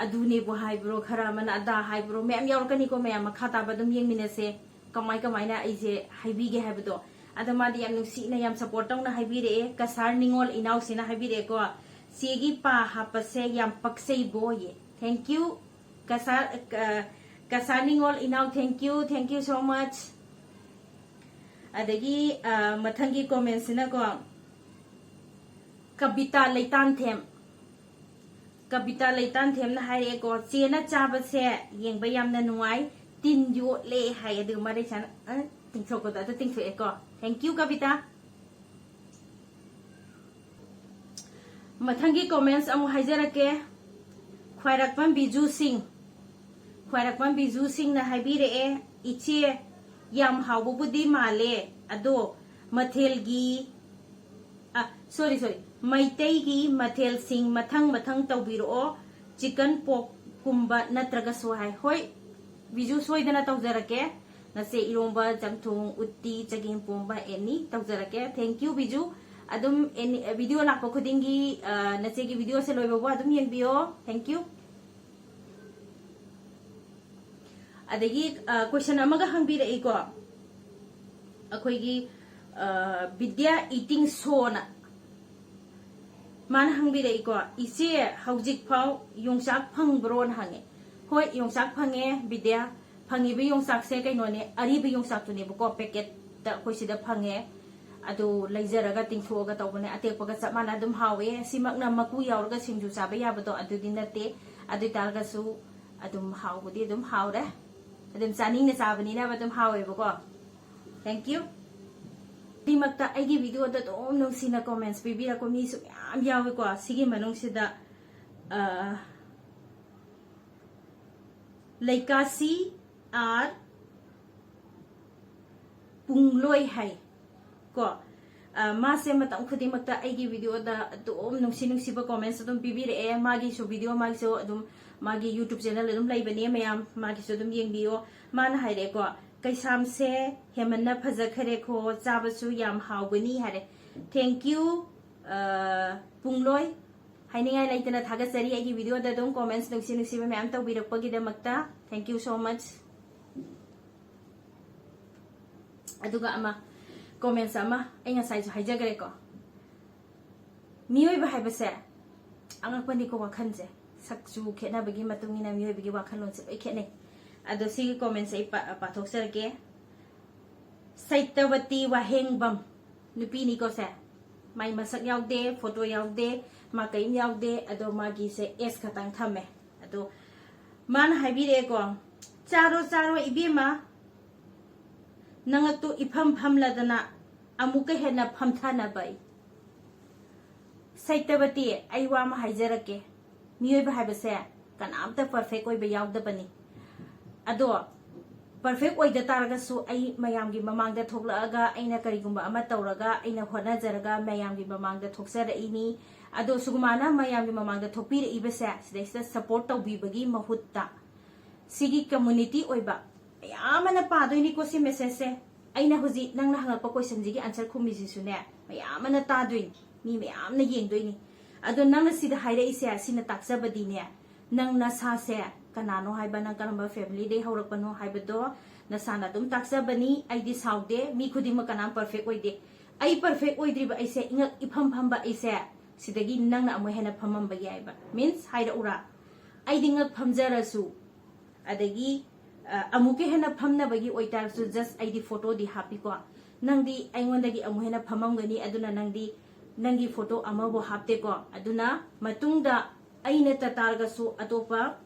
ꯑꯗꯨꯅꯦꯕꯨ ꯍꯥꯏꯕ꯭ꯔꯣ, ꯈꯔ ꯑꯃꯅ ꯑꯗꯥ ꯍꯥꯏꯕ꯭ꯔꯣ", ꯃꯌꯥꯝ ꯌꯥꯎꯔꯛꯀꯅꯤꯀꯣ꯫ ꯃꯌꯥꯝ ꯃꯈꯥ ꯇꯥꯕ ꯑꯗꯨꯝ ꯌꯦꯡꯃꯤꯟꯅꯁꯦ, ꯀꯃꯥꯏ ꯀꯃꯥꯏꯅ ꯑꯩꯁꯦ ꯍꯥꯏꯕꯤꯒꯦ ꯍꯥꯏꯕꯗꯣ꯫ ꯑꯗꯣ ꯃꯥꯗꯤ ꯌꯥꯝ ꯅꯨꯡꯁꯤꯅ, ꯌꯥꯝ support ꯇꯧꯅ ꯍꯥꯏꯕꯤꯔꯛꯑꯦ꯫ ꯀꯁꯥꯔ ꯅꯤꯉꯣꯜ ꯏꯅꯥꯎꯁꯤꯅ ꯍꯥꯏꯕꯤꯔꯛꯑꯦꯀꯣ, "ꯆꯦꯒꯤ ꯄꯥ ꯍꯥꯞꯄꯁꯦ ꯌꯥꯝ ꯄꯛꯆꯩꯕꯣꯌꯦ"꯫ Thank you, ꯀꯁꯥꯔ, ꯑ, ꯀꯁꯥꯔ ꯅꯤꯉꯣꯜ ꯏꯅꯥꯎ, thank you, thank you so much꯫ ꯑꯗꯒꯤ, ꯑ, ꯃꯊꯪꯒꯤ comment ꯁꯤꯅꯀꯣ, ꯀꯕꯤꯇꯥ ꯂꯩꯇꯥꯟꯊꯦꯝ, ꯀꯕꯤꯇꯥ ꯂꯩꯇꯥꯟꯊꯦꯝꯅ ꯍꯥꯏꯔꯛꯑꯦꯀꯣ, "ꯆꯦꯅ ꯆꯥꯕꯁꯦ ꯌꯦꯡꯕ ꯌꯥꯝꯅ ꯅꯨꯡꯉꯥꯏ, ꯇꯤꯟ ꯌꯣꯠꯂꯦ" ꯍꯥꯏ꯫ ꯑꯗꯨꯒ ꯃꯔꯩꯁꯥꯅ, ꯑ, ꯇꯤꯡꯊꯣꯛꯄꯗꯣ ꯑꯗꯨ ꯇꯤꯡꯊꯣꯛꯑꯦꯀꯣ꯫ Thank you, ꯀꯕꯤꯇꯥ꯫ ꯃꯊꯪꯒꯤ comments ꯑꯃꯨꯛ ꯍꯥꯏꯖꯔꯛꯀꯦ꯫ ꯈ꯭ꯋꯥꯏꯔꯥꯛꯄꯝ ꯕꯤꯖꯨ ꯁꯤꯡ, ꯈ꯭ꯋꯥꯏꯔꯥꯛꯄꯝ ꯕꯤꯖꯨ ꯁꯤꯡꯅ ꯍꯥꯏꯕꯤꯔꯛꯑꯦ, "ꯏꯆꯦ, ꯌꯥꯝ ꯍꯥꯎꯕꯕꯨꯗꯤ ꯃꯥꯜꯂꯦ, ꯑꯗꯣ ꯃꯊꯦꯜꯒꯤ, ꯑ, sorry, sorry, ꯃꯩꯇꯩꯒꯤ ꯃꯊꯦꯜꯁꯤꯡ ꯃꯊꯪ ꯃꯊꯪ ꯇꯧꯕꯤꯔꯛꯑꯣ, chicken pork ꯀꯨꯝꯕ ꯅꯠꯇ꯭ꯔꯒꯁꯨ" ꯍꯥꯏ꯫ ꯍꯣꯏ, ꯕꯤꯖꯨ, ꯁꯣꯏꯗꯅ ꯇꯧꯖꯔꯛꯀꯦ꯫ ꯅꯆꯦ, ꯏꯔꯣꯝꯕ, ꯆꯝꯊꯣꯡ, ꯎꯠꯇꯤ, ꯆꯒꯦꯝ ꯄꯣꯝꯕ, any ꯇꯧꯖꯔꯛꯀꯦ꯫ Thank you, Biju. ꯑꯗꯨꯝ any, video ꯂꯥꯛꯄ ꯈꯨꯗꯤꯡꯒꯤ, ꯑ, ꯅꯆꯦꯒꯤ video ꯁꯦ ꯂꯣꯏꯕ ꯐꯥꯎ ꯑꯗꯨꯝ ꯌꯦꯡꯕꯤꯌꯣ꯫ Thank you꯫ ꯑꯗꯒꯤ, ꯑ, question ꯑꯃꯒ ꯍꯪꯕꯤꯔꯛꯏꯀꯣ, ꯑꯩꯈꯣꯏꯒꯤ, ꯑ, ꯕꯤꯗ꯭ꯌꯥ ꯏꯇꯤꯡ ꯁꯣꯅ꯫ ꯃꯥꯅ ꯍꯪꯕꯤꯔꯛꯏꯀꯣ, "ꯏꯆꯦ, ꯍꯧꯖꯤꯛꯐꯥꯎ ꯌꯣꯡꯆꯥꯛ ꯐꯪꯕ꯭ꯔꯣꯅ?" ꯍꯪꯉꯦ꯫ ꯍꯣꯏ, ꯌꯣꯡꯆꯥꯛ ꯐꯪꯉꯦ, ꯕꯤꯗ꯭ꯌꯥ꯫ ꯐꯪꯉꯤꯕ ꯌꯣꯡꯆꯥꯛꯁꯦ ꯀꯩꯅꯣꯅꯦ, ꯑꯔꯤꯕ ꯌꯣꯡꯆꯥꯛꯇꯨꯅꯦꯕꯀꯣ, packet ꯇ ꯑꯩꯈꯣꯏ ꯁꯤꯗ ꯐꯪꯉꯦ꯫ ꯑꯗꯨ ꯂꯩꯖꯔꯒ ꯇꯤꯡꯊꯣꯛꯑꯒ ꯇꯧꯕꯅꯦ, ꯑꯇꯦꯛꯄꯒ ꯆꯞ ꯃꯥꯟꯅ ꯑꯗꯨꯝ ꯍꯥꯎꯋꯦ꯫ ꯁꯤꯃꯛꯅ ꯃꯀꯨ ꯌꯥꯎꯔꯒ ꯁꯤꯡꯖꯨ ꯆꯥꯕ ꯌꯥꯕꯗꯣ ꯑꯗꯨꯗꯤ ꯅꯠꯇꯦ꯫ ꯑꯗꯨ ꯑꯣꯏ ꯇꯥꯔꯒꯁꯨ ꯑꯗꯨꯝ ꯍꯥꯎꯕꯗꯤ ꯑꯗꯨꯝ ꯍꯥꯎꯔꯦ꯫ ꯑꯗꯨꯝ ꯆꯥꯅꯤꯡꯅ ꯆꯥꯕꯅꯤꯅ ꯑꯗꯨꯝ ꯍꯥꯎꯋꯦꯕꯀꯣ꯫ Thank you꯫ ꯑꯅꯤꯃꯛꯇ ꯑꯩꯒꯤ video ꯗ ꯑꯗꯨꯝ ꯅꯨꯡꯁꯤꯅ comments ꯄꯤꯕꯤꯔꯛꯄ ꯃꯤꯁꯨ ꯃꯌꯥꯝ ꯌꯥꯎꯏꯀꯣ꯫ ꯁꯤꯒꯤ ꯃꯅꯨꯡꯁꯤꯗ, ꯑ, ꯂꯩꯀꯥꯁꯤ ꯑꯥꯔ ꯄꯨꯡꯂꯣꯏ ꯍꯥꯏ ꯀꯣ꯫ ꯑ, ꯃꯥꯁꯦ ꯃꯇꯝ ꯈꯨꯗꯤꯡꯃꯛꯇ ꯑꯩꯒꯤ videoꯗ ꯑꯗꯨꯝ ꯅꯨꯡꯁꯤ ꯅꯨꯡꯁꯤꯕ comments ꯑꯗꯨꯝ ꯄꯤꯕꯤꯔꯛꯑꯦ꯫ ꯃꯥꯒꯤꯁꯨ video, ꯃꯥꯒꯤꯁꯨ ꯑꯗꯨꯝ, ꯃꯥꯒꯤ YouTube channel ꯑꯗꯨꯝ ꯂꯩꯕꯅꯦ ꯃꯌꯥꯝ, ꯃꯥꯒꯤꯁꯨ ꯑꯗꯨꯝ ꯌꯦꯡꯕꯤꯌꯣ꯫ ꯃꯥꯅ ꯍꯥꯏꯔꯛꯑꯦꯀꯣ, "ꯀꯩꯁꯥꯝꯁꯦ ꯍꯦꯃꯟꯅ ꯐꯖꯈꯔꯦꯀꯣ, ꯆꯥꯕꯁꯨ ꯌꯥꯝ ꯍꯥꯎꯒꯅꯤ" ꯍꯥꯏꯔꯦ꯫ Thank you, ꯑ, ꯄꯨꯡꯂꯣꯏ꯫ ꯍꯥꯏꯅꯤꯡꯉꯥꯏ ꯂꯩꯇꯅ ꯊꯥꯒꯠꯆꯔꯤ ꯑꯩꯒꯤ videoꯗ ꯑꯗꯨꯝ comments ꯅꯨꯡꯁꯤ ꯅꯨꯡꯁꯤꯕ ꯃꯌꯥꯝ ꯇꯧꯕꯤꯔꯛꯄꯒꯤꯗꯃꯛꯇ꯫ Thank you so much. ꯑꯗꯨꯒ ꯑꯃ, comments ꯑꯃ ꯑꯩ ꯉꯁꯥꯏꯁꯨ ꯍꯥꯏꯖꯈ꯭ꯔꯦꯀꯣ, ꯃꯤꯑꯣꯏꯕ ꯍꯥꯏꯕꯁꯦ ꯑꯉꯛꯄꯅꯤꯀꯣ, ꯋꯥꯈꯜꯁꯦ꯫ ꯁꯛꯁꯨ ꯈꯦꯠꯅꯕꯒꯤ ꯃꯇꯨꯡ ꯏꯟꯅ ꯃꯤꯑꯣꯏꯕꯒꯤ ꯋꯥꯈꯜꯂꯣꯟꯁꯦ ꯂꯣꯏ ꯈꯦꯠꯅꯩ꯫ ꯑꯗꯣ ꯁꯤꯒꯤ comments ꯑꯩ ꯄꯥ-, ꯄꯥꯊꯣꯛꯆꯔꯛꯀꯦ꯫ ꯁꯩꯇꯕꯇꯤ ꯋꯥꯍꯦꯡꯕꯝ, ꯅꯨꯄꯤꯅꯤꯀꯣ ꯁꯦ꯫ ꯃꯥꯏ ꯃꯁꯛ ꯌꯥꯎꯗꯦ, photo ꯌꯥꯎꯗꯦ, ꯃꯥ ꯀꯔꯤꯝ ꯌꯥꯎꯗꯦ, ꯑꯗꯣ ꯃꯥꯒꯤꯁꯦ S ꯈꯛꯇꯪ ꯊꯝꯃꯦ꯫ ꯑꯗꯣ ꯃꯥꯅ ꯍꯥꯏꯕꯤꯔꯛꯑꯦꯀꯣ, "ꯆꯥꯔꯣ, ꯆꯥꯔꯣ ꯏꯕꯦꯝꯃ, ꯅꯉꯛꯇꯨ ꯏꯐꯝ ꯐꯝꯂꯗꯅ ꯑꯃꯨꯛꯀ ꯍꯦꯟꯅ ꯐꯝꯊꯅꯕ ꯑꯩ꯫" ꯁꯩꯇꯕꯇꯤ, ꯑꯩ ꯋꯥ ꯑꯃ ꯍꯥꯏꯖꯔꯛꯀꯦ꯫ ꯃꯤꯑꯣꯏꯕ ꯍꯥꯏꯕꯁꯦ ꯀꯅꯥꯝꯇ perfect ꯑꯣꯏꯕ ꯌꯥꯎꯗꯕꯅꯤ꯫ ꯑꯗꯣ perfect ꯑꯣꯏꯗ ꯇꯥꯔꯒꯁꯨ ꯑꯩ ꯃꯌꯥꯝꯒꯤ ꯃꯃꯥꯡꯗ ꯊꯣꯛꯂꯛꯑꯒ ꯑꯩꯅ ꯀꯔꯤꯒꯨꯝꯕ ꯑꯃ ꯇꯧꯔꯒ ꯑꯩꯅ ꯍꯣꯠꯅꯖꯔꯒ ꯃꯌꯥꯝꯒꯤ ꯃꯃꯥꯡꯗ ꯊꯣꯛꯆꯔꯛꯏꯅꯤ꯫ ꯑꯗꯣ ꯁꯨꯒꯨꯃꯥꯏꯅ ꯃꯌꯥꯝꯒꯤ ꯃꯃꯥꯡꯗ ꯊꯣꯛꯄꯤꯔꯛꯏꯕꯁꯦ ꯁꯤꯗꯩꯁꯤꯗ support ꯇꯧꯕꯤꯕꯒꯤ ꯃꯍꯨꯠꯇ ꯁꯤꯒꯤ community ꯑꯣꯏꯕ ꯃꯌꯥꯝ ꯑꯃꯅ ꯄꯥꯗꯣꯏꯅꯤꯀꯣ ꯁꯤ messageꯁꯦ꯫ ꯑꯩꯅ ꯍꯧꯖꯤꯛ ꯅꯪꯅ ꯍꯪꯉꯛꯄ questionꯁꯤꯒꯤ answer ꯈꯨꯝꯃꯤꯁꯤꯁꯨꯅꯦ ꯃꯌꯥꯝ ꯑꯃꯅ ꯇꯥꯗꯣꯏꯅꯤ, ꯃꯤ ꯃꯌꯥꯝꯅ ꯌꯦꯡꯗꯣꯏꯅꯤ꯫ ꯑꯗꯣ ꯅꯪꯅ ꯁꯤꯗ ꯍꯥꯏꯔꯛꯏꯁꯦ ꯁꯤꯅ ꯇꯥꯛꯆꯕꯗꯤꯅꯦ, ꯅꯪ ꯅꯁꯥꯁꯦ ꯀꯅꯥꯅꯣ ꯍꯥꯏꯕ, ꯅꯪ ꯀꯔꯝꯕ familyꯗꯩ ꯍꯧꯔꯛꯄꯅꯣ ꯍꯥꯏꯕꯗꯣ ꯅꯁꯥꯅ ꯑꯗꯨꯝ ꯇꯥꯛꯆꯕꯅꯤ꯫ ꯑꯩꯗꯤ ꯁꯥꯎꯗꯦ, ꯃꯤ ꯈꯨꯗꯤꯡꯃꯛ ꯀꯅꯥꯝ perfect ꯑꯣꯏꯗꯦ꯫ ꯑꯩ perfect ꯑꯣꯏꯗ꯭ꯔꯤꯕ ꯑꯩꯁꯦ, ꯏꯉꯛ ꯏꯐꯝ ꯐꯝꯕ ꯑꯩꯁꯦ, ꯁꯤꯗꯒꯤ ꯅꯪꯅ ꯑꯃꯨꯛ ꯍꯦꯟꯅ ꯐꯝꯃꯝꯕ ꯌꯥꯏꯕ꯫ Means ꯍꯥꯏꯔꯛꯎꯔꯥ? ꯑꯩꯗꯤ ꯉꯛ ꯐꯝꯖꯔꯁꯨ, ꯑꯗꯒꯤ, ꯑ, ꯑꯃꯨꯛꯀ ꯍꯦꯟꯅ ꯐꯝꯅꯕꯒꯤ ꯑꯣꯏꯇꯥꯔꯁꯨ, just ꯑꯩꯗꯤ photoꯗꯤ ꯍꯥꯞꯄꯤꯀꯣ꯫ ꯅꯪꯗꯤ ꯑꯩꯉꯣꯟꯗꯒꯤ ꯑꯃꯨꯛ ꯍꯦꯟꯅ ꯐꯝꯃꯝꯒꯅꯤ, ꯑꯗꯨꯅ ꯅꯪꯗꯤ ꯅꯪꯒꯤ photo ꯑꯃꯕꯨ ꯍꯥꯞꯇꯦꯀꯣ꯫ ꯑꯗꯨꯅ ꯃꯇꯨꯡꯗ ꯑꯩ ꯅꯠꯇ ꯇꯥꯔꯒꯁꯨ ꯑꯇꯣꯞꯄ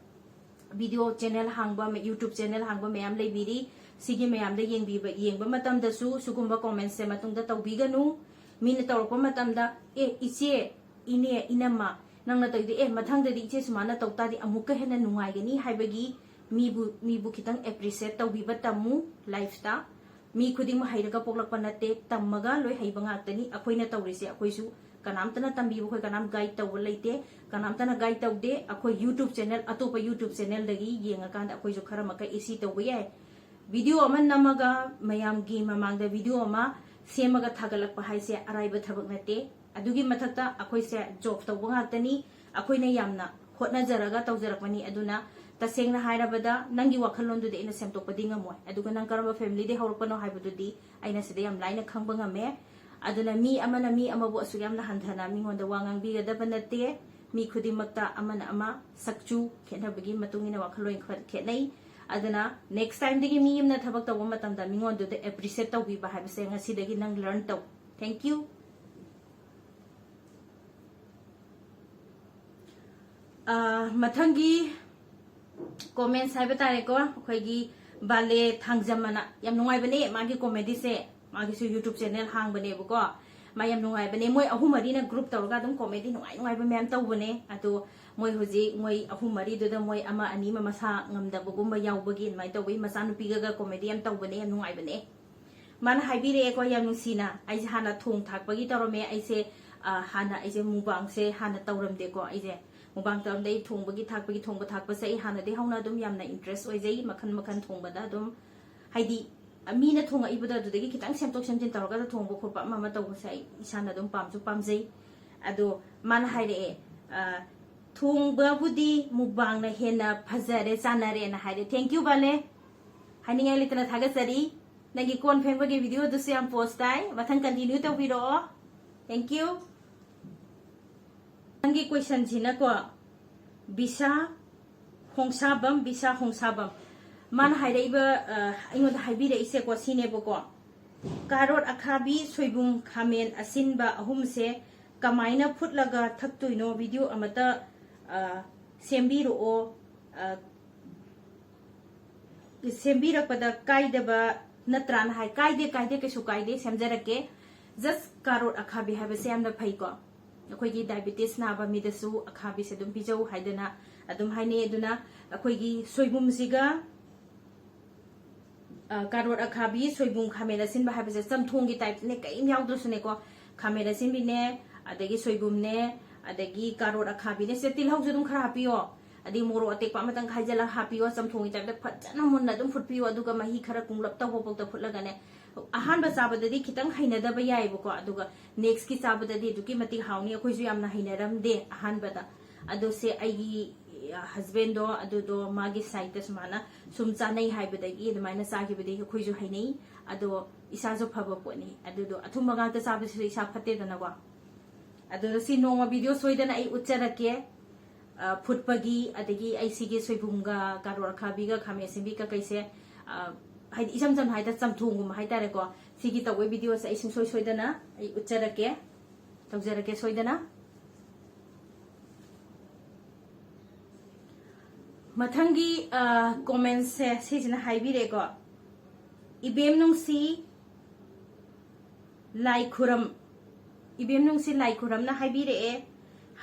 video channel ꯍꯥꯡꯕ, YouTube channel ꯍꯥꯡꯕ ꯃꯌꯥꯝ ꯂꯩꯕꯤꯔꯤ꯫ ꯁꯤꯒꯤ ꯃꯌꯥꯝꯗ ꯌꯦꯡꯕꯤꯕ, ꯌꯦꯡꯕ ꯃꯇꯝꯗꯁꯨ ꯁꯤꯒꯨꯝꯕ commentsꯁꯦ ꯃꯇꯨꯡꯗ ꯇꯧꯕꯤꯒꯅꯨ꯫ ꯃꯤꯅ ꯇꯧꯔꯛꯄ ꯃꯇꯝꯗ, "ꯑꯦ, ꯏꯆꯦ, ꯏꯅꯦ, ꯏꯅꯝꯃ, ꯅꯪꯅ ꯇꯧꯔꯤꯗꯣ, ꯑꯦ, ꯃꯊꯪꯗꯗꯤ ꯏꯆꯦ ꯁꯨꯃꯥꯏꯅ ꯇꯧ ꯇꯥꯔꯗꯤ ꯑꯃꯨꯛꯀ ꯍꯦꯟꯅ ꯅꯨꯡꯉꯥꯏꯒꯅꯤ" ꯍꯥꯏꯕꯒꯤ ꯃꯤꯕꯨ, ꯃꯤꯕꯨ ꯈꯤꯇꯪ appreciate ꯇꯧꯕꯤꯕ ꯇꯝꯃꯨ lifeꯇ꯫ ꯃꯤ ꯈꯨꯗꯤꯡꯃꯛ ꯍꯩꯔꯒ ꯄꯣꯛꯂꯛꯄ ꯅꯠꯇꯦ, ꯇꯝꯃꯒ ꯂꯣꯏ ꯍꯩꯕ ꯉꯥꯛꯇꯅꯤ꯫ ꯑꯩꯈꯣꯏꯅ ꯇꯧꯔꯤꯁꯦ, ꯑꯩꯈꯣꯏꯁꯨ ꯀꯅꯥꯝꯇꯅ ꯇꯝꯕꯤꯕ, ꯑꯩꯈꯣꯏ ꯀꯅꯥꯝ ꯒꯥꯏꯗ ꯇꯧꯕ ꯂꯩꯇꯦ, ꯀꯅꯥꯝꯇꯅ ꯒꯥꯏꯗ ꯇꯧꯗꯦ꯫ ꯑꯩꯈꯣꯏ ꯌꯨꯇ꯭ꯌꯨꯕ ꯆꯦꯅꯦꯜ, ꯑꯇꯣꯞꯄ ꯌꯨꯇ꯭ꯌꯨꯕ ꯆꯦꯅꯦꯜꯗꯒꯤ ꯌꯦꯡꯉꯀꯥꯟꯗ ꯑꯩꯈꯣꯏꯁꯨ ꯈꯔ ꯃꯈꯩ ꯏꯁꯤ ꯇꯧꯕ ꯌꯥꯏ꯫ ꯚꯤꯗꯤꯑꯣ ꯑꯃ ꯅꯝꯃꯒ ꯃꯌꯥꯝꯒꯤ ꯃꯃꯥꯡꯗ ꯚꯤꯗꯤꯑꯣ ꯑꯃ ꯁꯦꯝꯃꯒ ꯊꯥꯒꯠꯂꯛꯄ ꯍꯥꯏꯁꯦ ꯑꯔꯥꯏꯕ ꯊꯕꯛ ꯅꯠꯇꯦ꯫ ꯑꯗꯨꯒꯤ ꯃꯊꯛꯇ ꯑꯩꯈꯣꯏꯁꯦ ꯖꯣꯕ ꯇꯧꯕ ꯉꯥꯛꯇꯅꯤ꯫ ꯑꯩꯈꯣꯏꯅ ꯌꯥꯝꯅ ꯍꯣꯠꯅꯖꯔꯒ ꯇꯧꯖꯔꯛꯄꯅꯤ꯫ ꯑꯗꯨꯅ ꯇꯁꯦꯡꯅ ꯍꯥꯏꯔꯕꯗ ꯅꯪꯒꯤ ꯋꯥꯈꯜꯂꯣꯟꯗꯨꯗꯤ ꯑꯩꯅ ꯁꯦꯝꯗꯣꯛꯄꯗꯤ ꯉꯝꯃꯣꯏ꯫ ꯑꯗꯨꯒ ꯅꯪ ꯀꯔꯝꯕ ꯐꯦꯃꯤꯂꯤꯗꯒꯤ ꯍꯧꯔꯛꯄꯅꯣ ꯍꯥꯏꯕꯗꯨꯗꯤ ꯑꯩꯅ ꯁꯤꯗ ꯌꯥꯝ ꯂꯥꯏꯅ ꯈꯪꯕ ꯉꯝꯃꯦ꯫ ꯑꯗꯨꯅ ꯃꯤ ꯑꯃꯅ ꯃꯤ ꯑꯃꯕꯨ ꯑꯁꯨꯛ ꯌꯥꯝꯅ ꯍꯟꯊꯅ ꯃꯤꯉꯣꯟꯗ ꯋꯥ ꯉꯥꯡꯕꯤꯒꯗꯕ ꯅꯠꯇꯦ꯫ ꯃꯤ ꯈꯨꯗꯤꯡꯃꯛꯇ ꯑꯃꯅ ꯑꯃ ꯁꯛꯆꯨ ꯈꯦꯠꯅꯕꯒꯤ ꯃꯇꯨꯡ ꯏꯟꯅ ꯋꯥꯈꯜꯂꯣꯟ ꯈ-, ꯈꯦꯠꯅꯩ꯫ ꯑꯗꯨꯅ next timeꯗꯒꯤ ꯃꯤ ꯑꯃꯅ ꯊꯕꯛ ꯇꯧꯕ ꯃꯇꯝꯗ ꯃꯤꯉꯣꯟꯗꯨꯗ appreciate ꯇꯧꯕꯤꯕ ꯍꯥꯏꯕꯁꯦ ꯉꯁꯤꯗꯒꯤ ꯅꯪ learn ꯇꯧ꯫ Thank you꯫ ꯑꯥ, ꯃꯊꯪꯒꯤ comments ꯍꯥꯏꯕ ꯇꯥꯔꯦꯀꯣ, ꯑꯩꯈꯣꯏꯒꯤ ꯕꯥꯂꯦ ꯊꯥꯡꯖꯝ ꯑꯅ, ꯌꯥꯝ ꯅꯨꯡꯉꯥꯏꯕꯅꯦ ꯃꯥꯒꯤ comedyꯁꯦ꯫ ꯃꯥꯒꯤꯁꯨ ꯌꯨꯇ꯭ꯌꯨꯕ ꯆꯦꯅꯦꯜ ꯍꯥꯡꯕꯅꯦꯕꯀꯣ꯫ ꯃꯥ ꯌꯥꯝ ꯅꯨꯡꯉꯥꯏꯕꯅꯦ꯫ ꯃꯣꯏ ꯑꯍꯨꯝ ꯃꯔꯤꯅ ꯒ꯭ꯔꯨꯞ ꯇꯧꯔꯒ ꯑꯗꯨꯝ ꯀꯣꯃꯦꯗꯤ ꯅꯨꯡꯉꯥꯏ ꯅꯨꯡꯉꯥꯏꯕ ꯃꯌꯥꯝ ꯇꯧꯕꯅꯦ꯫ ꯑꯗꯣ ꯃꯣꯏ ꯍꯧꯖꯤꯛ ꯃꯣꯏ ꯑꯍꯨꯝ ꯃꯔꯤꯗꯨꯗ ꯃꯣꯏ ꯑꯃ ꯑꯅꯤ ꯑꯃ ꯃꯁꯥ ꯉꯝꯗꯕꯒꯨꯝꯕ ꯌꯥꯎꯕꯒꯤ ꯑꯗꯨꯃꯥꯏꯅ ꯇꯧꯕꯒꯤ ꯃꯆꯥꯅꯨꯄꯤꯒꯒ ꯀꯣꯃꯦꯗꯤ ꯌꯥꯝ ꯇꯧꯕꯅꯦ, ꯌꯥꯝ ꯅꯨꯡꯉꯥꯏꯕꯅꯦ꯫ ꯃꯥꯅ ꯍꯥꯏꯕꯤꯔꯛꯑꯦꯀꯣ ꯌꯥꯝ ꯅꯨꯡꯁꯤꯅ, "ꯑꯩꯁꯦ ꯍꯥꯟꯅ ꯊꯣꯡ ꯊꯥꯛꯄꯒꯤ ꯇꯧꯔꯝꯃꯦ, ꯑꯩꯁꯦ, ꯑ, ꯍꯥꯟꯅ ꯑꯩꯁꯦ ꯃꯨꯛꯕꯥꯡꯁꯦ ꯍꯥꯟꯅ ꯇꯧꯔꯝꯗꯦꯀꯣ, ꯑꯩꯁꯦ ꯃꯨꯛꯕꯥꯡ ꯇꯧꯔꯝꯗꯦ, ꯑꯩ ꯊꯣꯡꯕꯒꯤ ꯊꯥꯛꯄꯒꯤ ꯊꯣꯡꯕ ꯊꯥꯛꯄꯁꯦ ꯑꯩ ꯍꯥꯟꯅꯗꯤ ꯍꯧꯅ ꯑꯗꯨꯝ ꯌꯥꯝꯅ ꯏꯟꯇꯔꯦꯁ ꯑꯣꯏꯖꯩ, ꯃꯈꯟ ꯃꯈꯟ ꯊꯣꯡꯕꯗ ꯑꯗꯨꯝ, ꯍꯥꯏꯗꯤ, ꯃꯤꯅ ꯊꯣꯡꯉꯛꯏꯕꯗꯣ ꯑꯗꯨꯗꯒꯤ ꯈꯤꯇꯪ ꯁꯦꯝꯗꯣꯛ ꯁꯦꯝꯖꯤꯟ ꯇꯧꯔꯒ ꯊꯣꯡꯕ ꯈꯣꯠꯄ ꯑꯃ ꯑꯃ ꯇꯧꯕꯁꯦ ꯑꯩ ꯏꯁꯥꯅ ꯑꯗꯨꯝ ꯄꯥꯝꯁꯨ ꯄꯥꯝꯖꯩ"꯫ ꯑꯗꯣ ꯃꯥꯅ ꯍꯥꯏꯔꯛꯑꯦ, ꯑ, "ꯊꯣꯡꯕꯕꯨꯗꯤ ꯃꯨꯛꯕꯥꯡꯅ ꯍꯦꯟꯅ ꯐꯖꯔꯦ, ꯆꯥꯟꯅꯔꯦꯅ" ꯍꯥꯏꯔꯦ꯫ Thank you, ꯕꯥꯂꯦ꯫ ꯍꯥꯏꯅꯤꯡꯉꯥꯏ ꯂꯩꯇꯅ ꯊꯥꯒꯠꯆꯔꯤ꯫ ꯅꯪꯒꯤ ꯀꯣꯟ ꯐꯦꯡꯕꯒꯤ ꯚꯤꯗꯤꯑꯣꯗꯨꯁꯨ ꯌꯥꯝ ꯄꯣꯁ ꯇꯥꯏ꯫ ꯃꯊꯪ continue ꯇꯧꯕꯤꯔꯛꯑꯣ꯫ Thank you꯫ ꯅꯪꯒꯤ questionꯁꯤꯅꯀꯣ, ꯕꯤꯁꯥ ꯍꯣꯡꯁꯥꯕꯝ, ꯕꯤꯁꯥ ꯍꯣꯡꯁꯥꯕꯝ꯫ ꯃꯥꯅ ꯍꯥꯏꯔꯛꯏꯕ, ꯑ, ꯑꯩꯉꯣꯟꯗ ꯍꯥꯏꯕꯤꯔꯛꯏꯁꯦꯀꯣ, ꯁꯤꯅꯦꯕꯀꯣ꯫ ꯀꯥꯔꯣꯠ ꯑꯈꯥꯕꯤ, ꯁꯣꯏꯕꯨꯝ, ꯈꯥꯃꯦꯟ ꯑꯁꯤꯟꯕ ꯑꯍꯨꯝꯁꯦ ꯀꯃꯥꯏꯅ ꯐꯨꯠꯂꯒ ꯊꯛꯇꯣꯏꯅꯣ? ꯚꯤꯗꯤꯑꯣ ꯑꯃꯇ, ꯑ, ꯁꯦꯝꯕꯤꯔꯛꯑꯣ꯫ ꯑ, ꯁꯦꯝꯕꯤꯔꯛꯄꯗ ꯀꯥꯏꯗꯕ ꯅꯠꯇ꯭ꯔꯥꯅ ꯍꯥꯏ꯫ ꯀꯥꯏꯗꯦ, ꯀꯥꯏꯗꯦ, ꯀꯩꯁꯨ ꯀꯥꯏꯗꯦ, ꯁꯦꯝꯖꯔꯛꯀꯦ꯫ Just ꯀꯥꯔꯣꯠ ꯑꯈꯥꯕꯤ ꯍꯥꯏꯕꯁꯦ ꯌꯥꯝꯅ ꯐꯩꯀꯣ꯫ ꯑꯩꯈꯣꯏꯒꯤ diabetes ꯅꯥꯕ ꯃꯤꯗꯁꯨ ꯑꯈꯥꯕꯤꯁꯦ ꯑꯗꯨꯝ ꯄꯤꯖꯧ ꯍꯥꯏꯗꯅ ꯑꯗꯨꯝ ꯍꯥꯏꯅꯩ꯫ ꯑꯗꯨꯅ ꯑꯩꯈꯣꯏꯒꯤ ꯁꯣꯏꯕꯨꯝꯁꯤꯒ ꯑ, ꯀꯥꯔꯣꯠ ꯑꯈꯥꯕꯤ, ꯁꯣꯏꯕꯨꯝ, ꯈꯥꯃꯦꯟ ꯑꯁꯤꯟꯕ ꯍꯥꯏꯕꯁꯦ ꯆꯝꯊꯣꯡꯒꯤ type ꯅꯦ, ꯀꯔꯤꯝ ꯌꯥꯎꯗ꯭ꯔꯁꯨꯅꯦꯀꯣ꯫ ꯈꯥꯃꯦꯟ ꯑꯁꯤꯟꯕꯤꯅꯦ, ꯑꯗꯒꯤ ꯁꯣꯏꯕꯨꯝꯅꯦ, ꯑꯗꯒꯤ ꯀꯥꯔꯣꯠ ꯑꯈꯥꯕꯤꯅꯦ꯫ ꯁꯤꯗ ꯇꯤꯜꯍꯧꯁꯨ ꯑꯗꯨꯝ ꯈꯔ ꯍꯥꯞꯄꯤꯌꯣ, ꯑꯗꯩ ꯃꯣꯔꯣꯛ ꯑꯇꯦꯛꯄ ꯑꯃꯇꯪ ꯈꯥꯏꯖꯤꯜꯂꯒ ꯍꯥꯞꯄꯤꯌꯣ꯫ ꯆꯝꯊꯣꯡꯒꯤ type ꯇ ꯐꯖꯅ ꯃꯨꯟꯅ ꯑꯗꯨꯝ ꯐꯨꯠꯄꯤꯌꯣ, ꯑꯗꯨꯒ ꯃꯍꯤ ꯈꯔ ꯀꯨꯡꯂꯞ ꯇꯧꯕ ꯐꯥꯎꯗ ꯐꯨꯠꯂꯒꯅꯦ꯫ ꯑꯍꯥꯟꯕ ꯆꯥꯕꯗꯗꯤ ꯈꯤꯇꯪ ꯍꯩꯅꯗꯕ ꯌꯥꯏꯑꯕꯀꯣ, ꯑꯗꯨꯒ next ꯀꯤ ꯆꯥꯕꯗꯗꯤ ꯑꯗꯨꯛꯀꯤ ꯃꯇꯤꯛ ꯍꯥꯎꯅꯤ꯫ ꯑꯩꯈꯣꯏꯁꯨ ꯌꯥꯝꯅ ꯍꯩꯅꯔꯝꯗꯦ ꯑꯍꯥꯟꯕꯗ꯫ ꯑꯗꯣ ꯁꯦ ꯑꯩꯒꯤ, ꯑ, husband ꯗꯣ ꯑꯗꯨꯗꯣ ꯃꯥꯒꯤ side ꯇ ꯁꯨꯃꯥꯏꯅ ꯁꯨꯝ ꯆꯥꯅꯩ ꯍꯥꯏꯕꯗꯒꯤ ꯑꯗꯨꯃꯥꯏꯅ ꯆꯥꯈꯤꯕꯗꯒꯤ ꯑꯩꯈꯣꯏꯁꯨ ꯍꯩꯅꯩ꯫ ꯑꯗꯣ ꯏꯁꯥꯁꯨ ꯐꯕ ꯄꯣꯠꯅꯤ꯫ ꯑꯗꯨꯗꯣ ꯑꯊꯨꯝꯕ ꯉꯥꯛꯇ ꯆꯥꯕꯁꯤꯁꯨ ꯏꯁꯥ ꯐꯠꯇꯦꯗꯅꯀꯣ꯫ ꯑꯗꯨꯗ ꯁꯤ ꯅꯣꯡꯃ video ꯁꯣꯏꯗꯅ ꯑꯩ ꯎꯠꯆꯔꯛꯀꯦ꯫ ꯑ, ꯐꯨꯠꯄꯒꯤ, ꯑꯗꯒꯤ ꯑꯩ ꯁꯤꯒꯤ ꯁꯣꯏꯕꯨꯝꯒ ꯀꯥꯔꯣꯠ ꯑꯈꯥꯕꯤꯒ ꯈꯥꯃꯦꯟ ꯑꯁꯤꯟꯕꯤ ꯀꯀꯩꯁꯦ, ꯑ, ꯍꯥꯏꯗꯤ ꯏꯆꯝ ꯆꯝꯅ ꯍꯥꯏꯇꯥꯔꯦ, ꯆꯝꯊꯣꯡꯒꯨꯝꯕ ꯍꯥꯏꯇꯥꯔꯦꯀꯣ꯫ ꯁꯤꯒꯤ ꯇꯧꯕꯒꯤ video ꯁꯦ ꯑꯩ ꯁꯨꯡꯁꯣꯏ ꯁꯣꯏꯗꯅ ꯑꯩ ꯎꯠꯆꯔꯛꯀꯦ, ꯇꯧꯖꯔꯛꯀꯦ ꯁꯣꯏꯗꯅ꯫ ꯃꯊꯪꯒꯤ, ꯑ, comment ꯁꯦ ꯁꯤꯁꯤꯅ ꯍꯥꯏꯕꯤꯔꯛꯑꯦꯀꯣ, "ꯏꯕꯦꯝ ꯅꯨꯡꯁꯤ ꯂꯥꯏ ꯈꯨꯔꯝ", ꯏꯕꯦꯝ ꯅꯨꯡꯁꯤ ꯂꯥꯏ ꯈꯨꯔꯝꯅ ꯍꯥꯏꯕꯤꯔꯛꯑꯦ,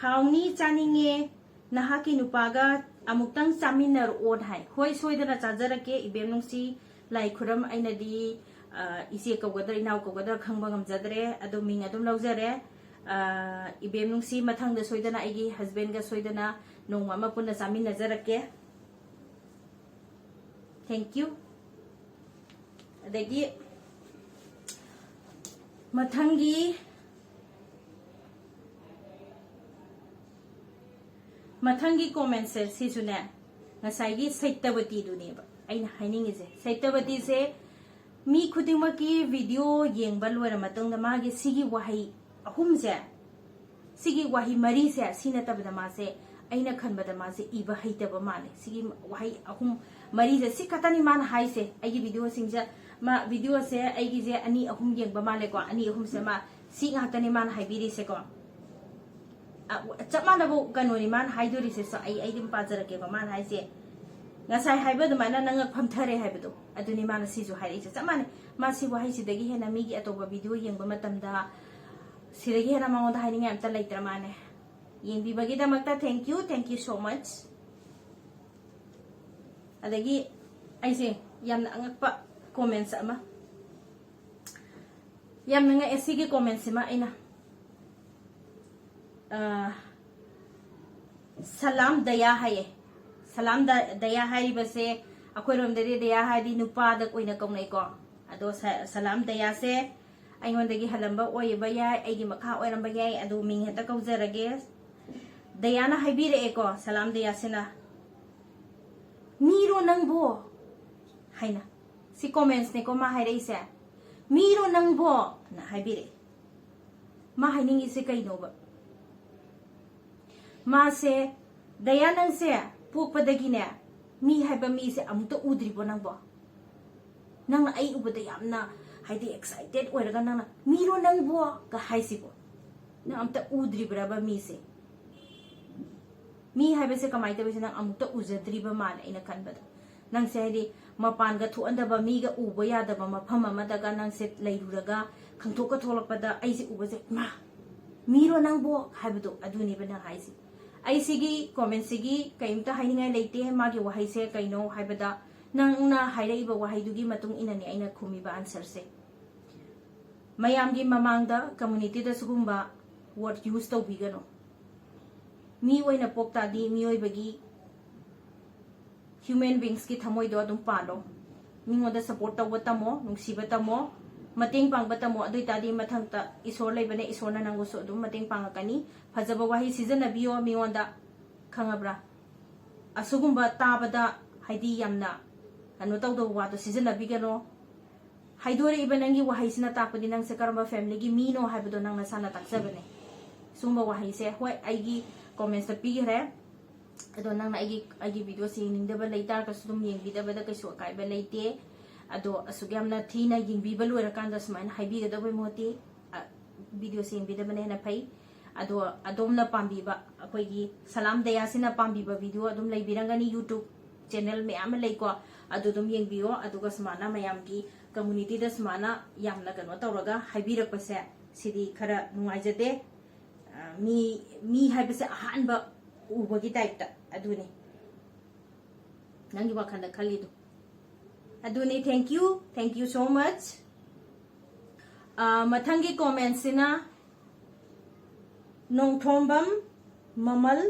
"ꯍꯥꯎꯅꯤ, ꯆꯥꯅꯤꯡꯉꯦ, ꯅꯍꯥꯛꯀꯤ ꯅꯨꯄꯥꯒ ꯑꯃꯨꯛꯇꯪ ꯆꯥꯃꯤꯟꯅꯔꯛꯑꯣ" ꯍꯥꯏ꯫ ꯍꯣꯏ, ꯁꯣꯏꯗꯅ ꯆꯥꯖꯔꯛꯀꯦ, ꯏꯕꯦꯝ ꯅꯨꯡꯁꯤ ꯂꯥꯏ ꯈꯨꯔꯝ꯫ ꯑꯩꯅꯗꯤ, ꯑ, ꯏꯆꯦ ꯀꯧꯒꯗ꯭ꯔꯥ, ꯏꯅꯥꯎ ꯀꯧꯒꯗ꯭ꯔꯥ ꯈꯪꯕ ꯉꯝꯖꯗ꯭ꯔꯦ, ꯑꯗꯣ ꯃꯤꯡ ꯑꯗꯨꯝ ꯂꯧꯖꯔꯦ꯫ ꯑ, ꯏꯕꯦꯝ ꯅꯨꯡꯁꯤ, ꯃꯊꯪꯗ ꯁꯣꯏꯗꯅ ꯑꯩꯒꯤ husband ꯒ ꯁꯣꯏꯗꯅ ꯅꯣꯡꯃ ꯑꯃ ꯄꯨꯟꯅ ꯆꯥꯃꯤꯟꯅꯖꯔꯛꯀꯦ꯫ Thank you꯫ ꯑꯗꯒꯤ ꯃꯊꯪꯒꯤ, ꯃꯊꯪꯒꯤ comment ꯁꯦ ꯁꯤꯁꯨꯅꯦ, ꯉꯁꯥꯏꯒꯤ ꯁꯩꯇꯕꯇꯤꯗꯨꯅꯦꯕ ꯑꯩꯅ ꯍꯥꯏꯅꯤꯡꯉꯤꯁꯦ꯫ ꯁꯩꯇꯕꯇꯤꯁꯦ ꯃꯤ ꯈꯨꯗꯤꯡꯃꯛꯀꯤ video ꯌꯦꯡꯕ ꯂꯣꯏꯔ ꯃꯇꯨꯡꯗ ꯃꯥꯒꯤ ꯁꯤꯒꯤ ꯋꯥꯍꯩ ꯑꯍꯨꯝꯁꯦ, ꯁꯤꯒꯤ ꯋꯥꯍꯩ ꯃꯔꯤꯁꯦ, ꯁꯤ ꯅꯠꯇꯕꯗ ꯃꯥꯁꯦ, ꯑꯩꯅ ꯈꯟꯕꯗ ꯃꯥꯁꯦ ꯏꯕ ꯍꯩꯇꯕ ꯃꯥꯜꯂꯦ꯫ ꯁꯤꯒꯤ ꯋꯥꯍꯩ ꯑꯍꯨꯝ ꯃꯔꯤꯁꯦ, ꯁꯤ ꯈꯛꯇꯅꯤ ꯃꯥꯅ ꯍꯥꯏꯁꯦ꯫ ꯑꯩꯒꯤ video ꯁꯤꯡꯁꯦ, ꯃꯥ video ꯁꯦ ꯑꯩꯒꯤꯁꯦ ꯑꯅꯤ ꯑꯍꯨꯝ ꯌꯦꯡꯕ ꯃꯥꯜꯂꯦꯀꯣ, ꯑꯅꯤ ꯑꯍꯨꯝꯁꯦ ꯃꯥ ꯁꯤ ꯉꯥꯛꯇꯅꯤ ꯃꯥꯅ ꯍꯥꯏꯕꯤꯔꯤꯁꯦꯀꯣ꯫ ꯑ, ꯆꯞ ꯃꯥꯟꯅꯕ ꯀꯩꯅꯣꯅꯤ ꯃꯥꯅ ꯍꯥꯏꯗꯣꯔꯤꯁꯦ꯫ So, ꯑꯩ, ꯑꯩ ꯑꯗꯨꯝ ꯄꯥꯖꯔꯛꯀꯦꯀꯣ꯫ ꯃꯥꯅ ꯍꯥꯏꯁꯦ, "ꯉꯁꯥꯏ ꯍꯥꯏꯕ ꯑꯗꯨꯃꯥꯏꯅ ꯅꯪ ꯉꯛ ꯐꯝꯊꯔꯦ" ꯍꯥꯏꯕꯗꯣ, ꯑꯗꯨꯅꯤ ꯃꯥꯅ ꯁꯤꯁꯨ ꯍꯥꯏꯔꯛꯏꯁꯦ꯫ ꯆꯞ ꯃꯥꯟꯅꯩ꯫ ꯃꯥ ꯁꯤ ꯋꯥꯍꯩꯁꯤꯗꯒꯤ ꯍꯦꯟꯅ ꯃꯤꯒꯤ ꯑꯇꯣꯞꯄ video ꯌꯦꯡꯕ ꯃꯇꯝꯗ, ꯁꯤꯗꯒꯤ ꯍꯦꯟꯅ ꯃꯉꯣꯟꯗ ꯍꯥꯏꯅꯤꯡꯉꯥꯏ ꯑꯝꯇ ꯂꯩꯇ꯭ꯔ ꯃꯥꯅꯦ꯫ ꯌꯦꯡꯕꯤꯕꯒꯤꯗꯃꯛꯇ thank you, thank you so much꯫ ꯑꯗꯒꯤ ꯑꯩꯁꯦ ꯌꯥꯝꯅ ꯑꯉꯛꯄ ꯀꯣꯃꯦꯟꯁ ꯑꯃ꯫ ꯌꯥꯝꯅ ꯉꯛꯑꯦ ꯁꯤꯒꯤ ꯀꯣꯃꯦꯟꯁꯤꯃ ꯑꯩꯅ꯫ ꯑ, ꯁꯂꯥꯝ ꯗꯌꯥ ꯍꯥꯏꯌꯦ꯫ ꯁꯂꯥꯝ ꯗ-, ꯗꯌꯥ ꯍꯥꯏꯔꯤꯕꯁꯦ ꯑꯩꯈꯣꯏꯔꯣꯝꯗꯗꯤ ꯗꯌꯥ ꯍꯥꯏꯔꯗꯤ ꯅꯨꯄꯥꯗ ꯑꯣꯏꯅ ꯀꯧꯅꯩꯀꯣ꯫ ꯑꯗꯣ ꯁ-, ꯁꯂꯥꯝ ꯗꯌꯥꯁꯦ ꯑꯩꯉꯣꯟꯗꯒꯤ ꯍꯜꯂꯝꯕ ꯑꯣꯏꯕ ꯌꯥꯏ, ꯑꯩꯒꯤ ꯃꯈꯥ ꯑꯣꯏꯔꯝꯕ ꯌꯥꯏ, ꯑꯗꯨ ꯃꯤꯡ ꯍꯦꯛꯇ ꯀꯧꯖꯔꯒꯦ꯫ ꯗꯌꯥꯅ ꯍꯥꯏꯕꯤꯔꯛꯑꯦꯀꯣ, ꯁꯂꯥꯝ ꯗꯌꯥꯁꯤꯅ, "ꯃꯤꯔꯣ ꯅꯪꯕꯣ?" ꯍꯥꯏꯅ꯫ ꯁꯤ ꯀꯣꯃꯦꯟꯁꯅꯦꯀꯣ ꯃꯥ ꯍꯥꯏꯔꯛꯏꯁꯦ꯫ "ꯃꯤꯔꯣ ꯅꯪꯕꯣ?" ꯅ ꯍꯥꯏꯕꯤꯔꯛꯑꯦ꯫ ꯃꯥ ꯍꯥꯏꯅꯤꯡꯉꯤꯁꯦ ꯀꯩꯅꯣꯕ? ꯃꯥꯁꯦ, "ꯗꯌꯥ, ꯅꯪꯁꯦ ꯄꯣꯛꯄꯗꯒꯤꯅꯦ ꯃꯤ ꯍꯥꯏꯕ ꯃꯤꯁꯦ ꯑꯃꯨꯛꯇ ꯎꯗ꯭ꯔꯤꯕꯣ ꯅꯪꯕꯣ? ꯅꯪꯅ ꯑꯩ ꯎꯕꯗ ꯌꯥꯝꯅ, ꯍꯥꯏꯗꯤ, ꯑꯦꯛꯁꯥꯏꯇꯦꯠ ꯑꯣꯏꯔꯒ ꯅꯪꯅ 'ꯃꯤꯔꯣ ꯅꯪꯕꯣ?' ꯒ ꯍꯥꯏꯁꯤꯕꯣ? ꯅꯪ ꯑꯝꯇ ꯎꯗ꯭ꯔꯤꯕ꯭ꯔꯕ ꯃꯤꯁꯦ? ꯃꯤ ꯍꯥꯏꯕꯁꯦ ꯀꯃꯥꯏꯅ ꯇꯧꯏꯁꯦ ꯅꯪ ꯑꯃꯨꯛꯇ ꯎꯖꯗ꯭ꯔꯤꯕ ꯃꯥꯜꯂꯦ ꯑꯩꯅ ꯈꯟꯕꯗ꯫ ꯅꯪꯁꯦ, ꯍꯥꯏꯗꯤ, ꯃꯄꯥꯟꯒ ꯊꯣꯛꯍꯟꯗꯕ, ꯃꯤꯒ ꯎꯕ ꯌꯥꯗꯕ ꯃꯐꯝ ꯑꯃꯗꯒ ꯅꯪꯁꯦ ꯂꯩꯔꯨꯔꯒ ꯈꯪꯊꯣꯛꯀ ꯊꯣꯛꯂꯛꯄꯗ ꯑꯩꯁꯦ ꯎꯕꯁꯦ, 'ꯃꯥ, ꯃꯤꯔꯣ ꯅꯪꯕꯣ?' ꯍꯥꯏꯕꯗꯣ ꯑꯗꯨꯅꯦꯕ ꯅꯪ ꯍꯥꯏꯁꯦ꯫ ꯑꯩ ꯁꯤꯒꯤ ꯀꯣꯃꯦꯟꯁꯤꯒꯤ ꯀꯩꯝꯇ ꯍꯥꯏꯅꯤꯡꯉꯥꯏ ꯂꯩꯇꯦ꯫ ꯃꯥꯒꯤ ꯋꯥꯍꯩꯁꯦ ꯀꯩꯅꯣ ꯍꯥꯏꯕꯗ, ꯅꯪꯅ ꯍꯥꯏꯔꯛꯏꯕ ꯋꯥꯍꯩꯗꯨꯒꯤ ꯃꯇꯨꯡ ꯏꯟꯅꯅꯦ ꯑꯩꯅ ꯈꯨꯝꯃꯤꯕ ꯑꯟꯁꯔꯁꯦ꯫ ꯃꯌꯥꯝꯒꯤ ꯃꯃꯥꯡꯗ ꯀꯝꯃꯨꯅꯤꯇꯤꯗ ꯁꯤꯒꯨꯝꯕ ꯋꯥꯔꯗ ꯌꯨꯁ ꯇꯧꯕꯤꯒꯅꯨ꯫ ꯃꯤ ꯑꯣꯏꯅ ꯄꯣꯛ ꯇꯥꯔꯗꯤ ꯃꯤꯑꯣꯏꯕꯒꯤ, ꯍ꯭ꯌꯨꯃꯦꯟ ꯕꯤꯡꯁꯀꯤ ꯊꯃꯣꯏꯗꯣ ꯑꯗꯨꯝ ꯄꯥꯜꯂꯣ꯫ ꯃꯤꯉꯣꯟꯗ ꯁꯞꯄꯣꯔꯠ ꯇꯧꯕ ꯇꯝꯃꯣ, ꯅꯨꯡꯁꯤꯕ ꯇꯝꯃꯣ, ꯃꯇꯦꯡ ꯄꯥꯡꯕ ꯇꯝꯃꯣ꯫ ꯑꯗꯨ ꯑꯣꯏ ꯇꯥꯔꯗꯤ ꯃꯊꯪꯗ ꯏꯁꯣꯔ ꯂꯩꯕꯅꯦ, ꯏꯁꯣꯔꯅ ꯅꯪꯕꯨꯁꯨ ꯑꯗꯨꯝ ꯃꯇꯦꯡ ꯄꯥꯡꯉꯛꯀꯅꯤ꯫ ꯐꯖꯕ ꯋꯥꯍꯩ ꯁꯤꯖꯤꯟꯅꯕꯤꯌꯣ ꯃꯤꯉꯣꯟꯗ, ꯈꯪꯉꯕ꯭ꯔꯥ? ꯑꯁꯤꯒꯨꯝꯕ ꯇꯥꯕꯗ, ꯍꯥꯏꯗꯤ, ꯌꯥꯝꯅ ꯀꯩꯅꯣ ꯇꯧꯗꯕ ꯋꯥꯗꯣ ꯁꯤꯖꯤꯟꯅꯕꯤꯒꯅꯣ꯫ ꯍꯥꯏꯗꯣꯔꯛꯏꯕ ꯅꯪꯒꯤ ꯋꯥꯍꯩꯁꯤꯅ ꯇꯥꯛꯄꯗꯤ ꯅꯪꯁꯦ ꯀꯔꯝꯕ ꯐꯦꯃꯤꯂꯤꯒꯤ ꯃꯤꯅꯣ ꯍꯥꯏꯕꯗꯣ ꯅꯪ ꯅꯁꯥꯅ ꯇꯥꯛꯆꯕꯅꯦ꯫ ꯁꯤꯒꯨꯝꯕ ꯋꯥꯍꯩꯁꯦ, ꯍꯣꯏ, ꯑꯩꯒꯤ ꯀꯣꯃꯦꯟꯁꯇ ꯄꯤꯈ꯭ꯔꯦ꯫ ꯑꯗꯣ ꯅꯪꯅ ꯑꯩꯒꯤ, ꯑꯩꯒꯤ ꯚꯤꯗꯤꯑꯣꯁꯦ ꯌꯦꯡꯅꯤꯡꯗꯕ ꯂꯩ ꯇꯥꯔꯒꯁꯨ ꯑꯗꯨꯝ ꯌꯦꯡꯕꯤꯗꯕꯗ ꯀꯩꯁꯨ ꯑꯀꯥꯏꯕ ꯂꯩꯇꯦ꯫ ꯑꯗꯣ ꯑꯁꯨꯛ ꯌꯥꯝꯅ ꯊꯤꯅ ꯌꯦꯡꯕꯤꯕ ꯂꯣꯏꯔꯀꯥꯟꯗ ꯁꯨꯃꯥꯏꯅ ꯍꯥꯏꯕꯤꯒꯗꯧꯕꯩ ꯃꯍꯨꯠꯇꯤ, ꯑ, ꯚꯤꯗꯤꯑꯣꯁꯦ ꯌꯦꯡꯕꯤꯗꯕꯅ ꯍꯦꯟꯅ ꯐꯩ꯫ ꯑꯗꯣ ꯑꯗꯣꯝꯅ ꯄꯥꯝꯕꯤꯕ, ꯑꯩꯈꯣꯏꯒꯤ ꯁꯂꯥꯝ ꯗꯌꯥꯁꯤꯅ ꯄꯥꯝꯕꯤꯕ ꯚꯤꯗꯤꯑꯣ ꯑꯗꯨꯝ ꯂꯩꯕꯤꯔꯝꯒꯅꯤ, YouTube ꯆꯦꯅꯦꯜ ꯃꯌꯥꯝ ꯑꯃ ꯂꯩꯀꯣ, ꯑꯗꯨ ꯑꯗꯨꯝ ꯌꯦꯡꯕꯤꯌꯣ꯫ ꯑꯗꯨꯒ ꯁꯨꯃꯥꯏꯅ ꯃꯌꯥꯝꯒꯤ ꯀꯝꯃꯨꯅꯤꯇꯤꯗ ꯁꯨꯃꯥꯏꯅ ꯌꯥꯝꯅ ꯀꯩꯅꯣ ꯇꯧꯔꯒ ꯍꯥꯏꯕꯤꯔꯛꯄꯁꯦ, ꯁꯤꯗꯤ ꯈꯔ ꯅꯨꯡꯉꯥꯏꯖꯗꯦ꯫ ꯑ, ꯃꯤ, ꯃꯤ ꯍꯥꯏꯕꯁꯦ ꯑꯍꯥꯟꯕ ꯎꯕꯒꯤ ꯇꯥꯏꯞꯇ꯫ ꯑꯗꯨꯅꯤ ꯅꯪꯒꯤ ꯋꯥꯈꯜꯗ ꯈꯜꯂꯤꯗꯣ꯫ ꯑꯗꯨꯅꯤ, thank you, thank you so much. ꯑꯥ, ꯃꯊꯪꯒꯤ comment ꯁꯤꯅ ꯅꯣꯡꯊꯣꯝꯕꯝ ꯃꯃꯜ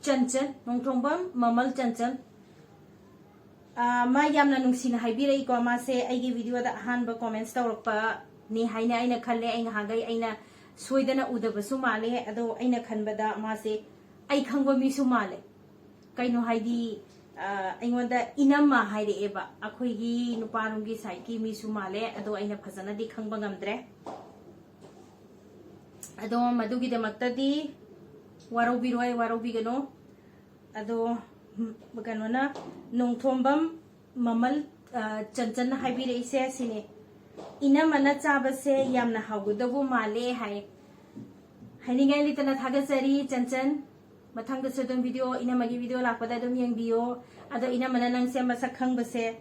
ꯆꯟꯆꯟ, ꯅꯣꯡꯊꯣꯝꯕꯝ ꯃꯃꯜ ꯆꯟꯆꯟ꯫ ꯑꯥ, ꯃꯥ ꯌꯥꯝꯅ ꯅꯨꯡꯁꯤꯅ ꯍꯥꯏꯕꯤꯔꯛꯏꯀꯣ꯫ ꯃꯥꯁꯦ ꯑꯩꯒꯤ video ꯗ ꯑꯍꯥꯟꯕ comments ꯇꯧꯔꯛꯄꯅꯤ ꯍꯥꯏꯅ ꯑꯩꯅ ꯈꯜꯂꯦ꯫ ꯑꯩ ꯉꯍꯥꯟꯈꯩ ꯑꯩꯅ ꯁꯣꯏꯗꯅ ꯎꯗꯕꯁꯨ ꯃꯥꯜꯂꯦ꯫ ꯑꯗꯣ ꯑꯩꯅ ꯈꯟꯕꯗ ꯃꯥꯁꯦ ꯑꯩ ꯈꯪꯕ ꯃꯤꯁꯨ ꯃꯥꯜꯂꯦ꯫ ꯀꯩꯅꯣ ꯍꯥꯏꯗꯤ, ꯑꯥ, ꯑꯩꯉꯣꯟꯗ ꯏꯅꯝꯃ ꯍꯥꯏꯔꯛꯑꯦꯕ꯫ ꯑꯩꯈꯣꯏꯒꯤ ꯅꯨꯄꯥꯔꯣꯝꯒꯤ side ꯀꯤ ꯃꯤꯁꯨ ꯃꯥꯜꯂꯦ꯫ ꯑꯗꯣ ꯑꯩꯅ ꯐꯖꯅꯗꯤ ꯈꯪꯕ ꯉꯝꯗ꯭ꯔꯦ꯫ ꯑꯗꯣ ꯃꯗꯨꯒꯤꯗꯃꯛꯇꯗꯤ ꯋꯥꯔꯧꯕꯤꯔꯣꯏ, ꯋꯥꯔꯧꯕꯤꯒꯅꯨ꯫ ꯑꯗꯣ, ꯎꯝ, ꯀꯩꯅꯣꯅ, ꯅꯣꯡꯊꯣꯝꯕꯝ ꯃꯃꯜ, ꯑ, ꯆꯟꯆꯟꯅ ꯍꯥꯏꯕꯤꯔꯛꯏꯁꯦ ꯁꯤꯅꯤ, "ꯏꯅꯝꯃꯅ ꯆꯥꯕꯁꯦ ꯌꯥꯝꯅ ꯍꯥꯎꯒꯗꯧꯕ ꯃꯥꯜꯂꯦ" ꯍꯥꯏ꯫ ꯍꯥꯏꯅꯤꯡꯉꯥꯏ ꯂꯩꯇꯅ ꯊꯥꯒꯠꯆꯔꯤ, ꯆꯟꯆꯟ꯫ ꯃꯊꯪꯗꯁꯨ ꯑꯗꯨꯝ video, ꯏꯅꯝꯃꯒꯤ video ꯂꯥꯛꯄꯗ ꯑꯗꯨꯝ ꯌꯦꯡꯕꯤꯌꯣ꯫ ꯑꯗꯣ ꯏꯅꯝꯃꯅ ꯅꯪꯁꯦ ꯃꯁꯛ ꯈꯪꯕꯁꯦ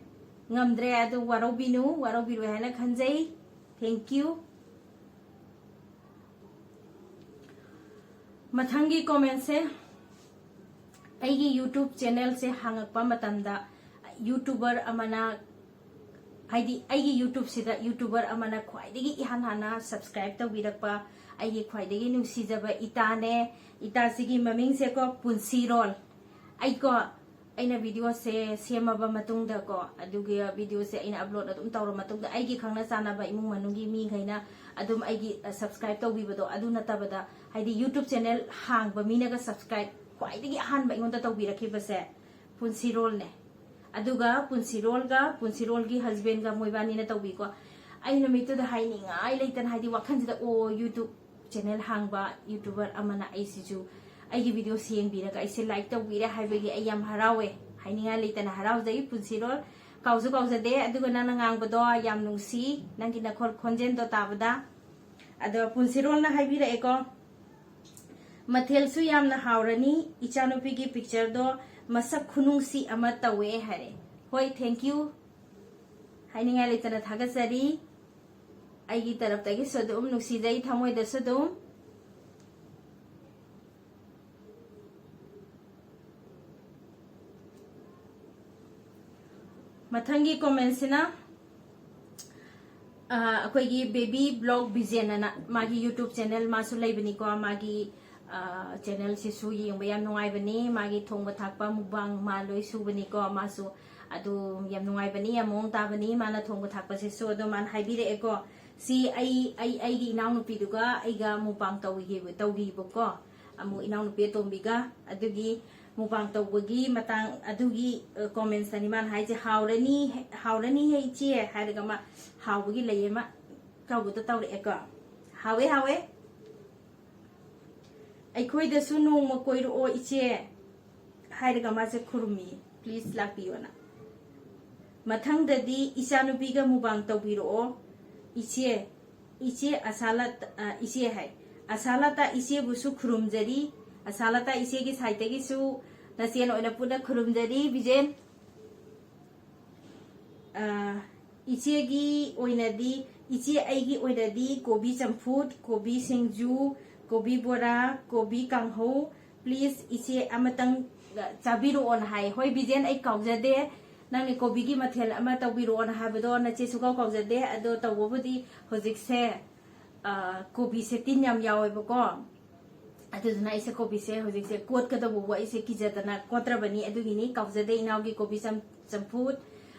ꯉꯝꯗ꯭ꯔꯦ, ꯑꯗꯨ ꯋꯥꯔꯧꯕꯤꯅꯨ, ꯋꯥꯔꯧꯕꯤꯔꯣꯏ ꯍꯥꯏꯅ ꯈꯟꯖꯩ꯫ Thank you꯫ ꯃꯊꯪꯒꯤ comment ꯁꯦ, ꯑꯩꯒꯤ YouTube channel ꯁꯦ ꯍꯥꯡꯉꯛꯄ ꯃꯇꯝꯗ YouTuber ꯑꯃꯅ, ꯍꯥꯏꯗꯤ ꯑꯩꯒꯤ YouTube ꯁꯤꯗ YouTuber ꯑꯃꯅ ꯈ꯭ꯋꯥꯏꯗꯒꯤ ꯏꯍꯥꯟ ꯍꯥꯟꯅ subscribe ꯇꯧꯕꯤꯔꯛꯄ ꯑꯩꯒꯤ ꯈ꯭ꯋꯥꯏꯗꯒꯤ ꯅꯨꯡꯁꯤꯖꯕ ꯏꯇꯥꯅꯦ꯫ ꯏꯇꯥꯁꯤꯒꯤ ꯃꯃꯤꯡꯁꯦꯀꯣ, ꯄꯨꯟꯁꯤꯔꯣꯜ꯫ ꯑꯩꯀꯣ, ꯑꯩꯅ video ꯁꯦ ꯁꯦꯝꯃꯕ ꯃꯇꯨꯡꯗꯀꯣ, ꯑꯗꯨꯒꯤ video ꯁꯦ ꯑꯩꯅ upload ꯑꯗꯨꯝ ꯇꯧꯔ ꯃꯇꯨꯡꯗ, ꯑꯩꯒꯤ ꯈꯪꯅ ꯆꯥꯟꯅꯕ ꯏꯃꯨꯡ ꯃꯅꯨꯡꯒꯤ ꯃꯤꯈꯩꯅ ꯑꯗꯨꯝ ꯑꯩꯒꯤ, ꯑ, subscribe ꯇꯧꯕꯤꯕꯗꯣ, ꯑꯗꯨ ꯅꯠꯇꯕꯗ, ꯍꯥꯏꯗꯤ YouTube channel ꯍꯥꯡꯕ ꯃꯤꯅꯒ subscribe ꯈ꯭ꯋꯥꯏꯗꯒꯤ ꯑꯍꯥꯟꯕ ꯑꯩꯉꯣꯟꯗ ꯇꯧꯕꯤꯔꯛꯈꯤꯕꯁꯦ ꯄꯨꯟꯁꯤꯔꯣꯜꯅꯦ꯫ ꯑꯗꯨꯒ ꯄꯨꯟꯁꯤꯔꯣꯜꯒ, ꯄꯨꯟꯁꯤꯔꯣꯜꯒꯤ husband ꯒ ꯃꯣꯏꯕꯥꯅꯤꯅ ꯇꯧꯕꯤꯀꯣ꯫ ꯑꯩ ꯅꯨꯃꯤꯠꯇꯨꯗ ꯍꯥꯏꯅꯤꯡꯉꯥꯏ ꯂꯩꯇꯅ, ꯍꯥꯏꯗꯤ ꯋꯥꯈꯜꯁꯤꯗ, "ꯑꯣ, YouTube channel ꯍꯥꯡꯕ YouTuber ꯑꯃꯅ ꯑꯩꯁꯤꯁꯨ, ꯑꯩꯒꯤ video ꯁꯤ ꯌꯦꯡꯕꯤꯔꯒ ꯑꯩꯁꯦ like ꯇꯧꯕꯤꯔꯦ" ꯍꯥꯏꯕꯒꯤ ꯑꯩ ꯌꯥꯝ ꯍꯔꯥꯎꯋꯦ, ꯍꯥꯏꯅꯤꯡꯉꯥꯏ ꯂꯩꯇꯅ ꯍꯔꯥꯎꯖꯩ꯫ ꯄꯨꯟꯁꯤꯔꯣꯜ, ꯀꯥꯎꯁꯨ ꯀꯥꯎꯖꯗꯦ, ꯑꯗꯨꯒ ꯅꯪꯅ ꯉꯥꯡꯕꯗꯣ ꯌꯥꯝ ꯅꯨꯡꯁꯤ, ꯅꯪꯒꯤ ꯅꯈꯣꯜ ꯈꯣꯟꯖꯦꯜꯗꯣ ꯇꯥꯕꯗ꯫ ꯑꯗꯣ ꯄꯨꯟꯁꯤꯔꯣꯜꯅ ꯍꯥꯏꯕꯤꯔꯛꯑꯦꯀꯣ, "ꯃꯊꯦꯜꯁꯨ ꯌꯥꯝꯅ ꯍꯥꯎꯔꯅꯤ, ꯏꯆꯥꯅꯨꯄꯤꯒꯤ picture ꯗꯣ ꯃꯁꯛ ꯈꯨꯅꯨꯡꯁꯤ ꯑꯃ ꯇꯧꯋꯦ" ꯍꯥꯏꯔꯦ꯫ ꯍꯣꯏ, thank you꯫ ꯍꯥꯏꯅꯤꯡꯉꯥꯏ ꯂꯩꯇꯅ ꯊꯥꯒꯠꯆꯔꯤ꯫ ꯑꯩꯒꯤ ꯇꯔꯞꯇꯒꯤꯁꯨ ꯑꯗꯨꯝ ꯅꯨꯡꯁꯤꯖꯩ, ꯊꯃꯣꯏꯗꯁꯨ ꯑꯗꯨꯝ꯫ ꯃꯊꯪꯒꯤ commentꯁꯤꯅ, ꯑ, ꯑꯩꯈꯣꯏꯒꯤ Baby Blog Vision ꯑꯅ ꯃꯥꯒꯤ YouTube channel ꯃꯥꯁꯨ ꯂꯩꯕꯅꯤꯀꯣ꯫ ꯃꯥꯒꯤ, ꯑ, channelꯁꯤꯁꯨ ꯌꯦꯡꯕ ꯌꯥꯝ ꯅꯨꯡꯉꯥꯏꯕꯅꯤ꯫ ꯃꯥꯒꯤ ꯊꯣꯡꯕ ꯊꯥꯛꯄ mukbang ꯃꯥ ꯂꯣꯏ ꯁꯨꯕꯅꯤꯀꯣ꯫ ꯃꯥꯁꯨ ꯑꯗꯨ ꯌꯥꯝ ꯅꯨꯡꯉꯥꯏꯕꯅꯤ, ꯌꯥꯝ ꯃꯑꯣꯡ ꯇꯥꯕꯅꯤ ꯃꯥꯅ ꯊꯣꯡꯕ ꯊꯥꯛꯄꯁꯤꯁꯨ꯫ ꯑꯗꯣ ꯃꯥꯅ ꯍꯥꯏꯕꯤꯔꯛꯑꯦꯀꯣ, "ꯁꯤ ꯑꯩ, ꯑꯩ, ꯑꯩꯒꯤ ꯏꯅꯥꯎꯅꯨꯄꯤꯗꯨꯒ ꯑꯩꯒ mukbang ꯇꯧꯈꯤꯕ-, ꯇꯧꯈꯤꯕꯀꯣ꯫ ꯑꯃꯨꯛ ꯏꯅꯥꯎꯅꯨꯄꯤ ꯑꯇꯣꯝꯕꯤꯒ ꯑꯗꯨꯒꯤ mukbang ꯇꯧꯕꯒꯤ ꯃꯇꯥꯡ ꯑꯗꯨꯒꯤ, ꯑ, commentsꯇꯅꯤ ꯃꯥꯅ ꯍꯥꯏꯁꯦ, 'ꯍꯥꯎꯔꯅꯤ, ꯍꯥꯎꯔꯅꯤ ꯍꯦ ꯏꯆꯦ' ꯍꯥꯏꯔꯒ ꯃꯥ ꯍꯥꯎꯕꯒꯤ ꯂꯩ ꯑꯃ ꯀꯧꯕꯗ ꯇꯧꯔꯛꯑꯦꯀꯣ꯫ ꯍꯥꯎꯋꯦ, ꯍꯥꯎꯋꯦ꯫ "ꯑꯩꯈꯣꯏꯗꯁꯨ ꯅꯣꯡꯃ ꯀꯣꯏꯔꯛꯑꯣ ꯏꯆꯦ" ꯍꯥꯏꯔꯒ ꯃꯥꯁꯦ ꯈꯨꯔꯨꯝꯃꯤ, "please ꯂꯥꯛꯄꯤꯌꯣꯅ"꯫ ꯃꯊꯪꯗꯗꯤ ꯏꯆꯥꯅꯨꯄꯤꯒ mukbang ꯇꯧꯕꯤꯔꯛꯑꯣ ꯏꯆꯦ, ꯏꯆꯦ ꯑꯁꯥꯂꯇꯥ, ꯑ, ꯏꯆꯦ ꯍꯥꯏ, "ꯑꯁꯥꯂꯇꯥ ꯏꯆꯦꯕꯨꯁꯨ ꯈꯨꯔꯨꯝꯖꯔꯤ, ꯑꯁꯥꯂꯇꯥ ꯏꯆꯦꯒꯤ sideꯇꯒꯤꯁꯨ ꯅꯆꯦꯅ ꯑꯣꯏꯅ ꯄꯨꯟꯅ ꯈꯨꯔꯨꯝꯖꯔꯤ ꯕꯤꯖꯦꯟ"꯫ ꯑ, ꯏꯆꯦꯒꯤ ꯑꯣꯏꯅꯗꯤ, ꯏꯆꯦ ꯑꯩꯒꯤ ꯑꯣꯏꯅꯗꯤ ꯀꯣꯕꯤ ꯆꯝꯐꯨꯠ, ꯀꯣꯕꯤ ꯁꯤꯡꯖꯨ, ꯀꯣꯕꯤ ꯕꯣꯔꯥ, ꯀꯣꯕꯤ ꯀꯥꯡꯍꯧ, please ꯏꯆꯦ ꯑꯃꯇꯪ, ꯑ, ꯆꯥꯕꯤꯔꯛꯑꯣꯅ ꯍꯥꯏ꯫ ꯍꯣꯏ ꯕꯤꯖꯦꯟ, ꯑꯩ ꯀꯥꯎꯖꯗꯦ, ꯅꯪꯅ ꯀꯣꯕꯤꯒꯤ ꯃꯊꯦꯜ ꯑꯃ ꯇꯧꯕꯤꯔꯛꯑꯣꯅ ꯍꯥꯏꯕꯗꯣ ꯅꯆꯦ ꯁꯨꯀꯥꯎ ꯀꯥꯎꯖꯗꯦ꯫ ꯑꯗꯣ ꯇꯧꯕꯕꯨꯗꯤ ꯍꯧꯖꯤꯛꯁꯦ, ꯑ, ꯀꯣꯕꯤꯁꯦ ꯇꯤꯟ ꯌꯥꯝ ꯌꯥꯎꯋꯦꯕꯀꯣ꯫ ꯑꯗꯨꯗꯨꯅ ꯑꯩꯁꯦ ꯀꯣꯕꯤꯁꯦ ꯍꯧꯖꯤꯛꯁꯦ ꯀꯣꯠꯀꯗꯧꯕꯕꯨ ꯑꯩꯁꯦ ꯀꯤꯖꯗꯅ ꯀꯣꯠꯇ꯭ꯔꯕꯅꯤ꯫ ꯑꯗꯨꯒꯤꯅꯤ, ꯀꯥꯎꯖꯗꯦ ꯏꯅꯥꯎꯒꯤ ꯀꯣꯕꯤ ꯆꯝ-, ꯆꯝꯐꯨꯠ,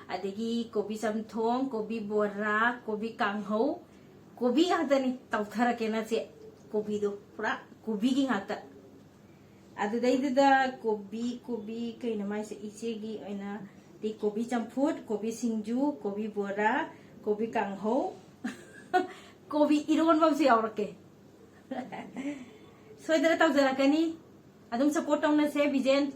ꯑꯗꯒꯤ ꯀꯣꯕꯤ ꯆꯝꯊꯣꯡ, ꯀꯣꯕꯤ ꯕꯣꯔꯥ, ꯀꯣꯕꯤ ꯀꯥꯡꯍꯧ, ꯀꯣꯕꯤ ꯉꯥꯛꯇꯅꯤ꯫ ꯇꯧꯊꯔꯛꯀꯦ ꯅꯆꯦ, ꯀꯣꯕꯤꯗꯣ ꯄꯨꯔꯥ ꯀꯣꯕꯤꯒꯤ ꯉꯥꯛꯇ꯫ ꯑꯗꯨꯗꯩꯗꯨꯗ ꯀꯣꯕꯤ, ꯀꯣꯕꯤ ꯀꯩꯅꯣ ꯃꯥꯏꯁꯦ, ꯏꯆꯦꯒꯤ ꯑꯣꯏꯅꯗꯤ ꯀꯣꯕꯤ ꯆꯝꯐꯨꯠ, ꯀꯣꯕꯤ ꯁꯤꯡꯖꯨ, ꯀꯣꯕꯤ ꯕꯣꯔꯥ, ꯀꯣꯕꯤ ꯀꯥꯡꯍꯧ, ꯀꯣꯕꯤ ꯏꯔꯣꯟꯕ ꯑꯃꯁꯨ ꯌꯥꯎꯔꯛꯀꯦ꯫ ꯁꯣꯏꯗꯅ ꯇꯧꯖꯔꯛꯀꯅꯤ꯫ ꯑꯗꯨꯝ support ꯇꯧꯅꯁꯦ ꯕꯤꯖꯦꯟ꯫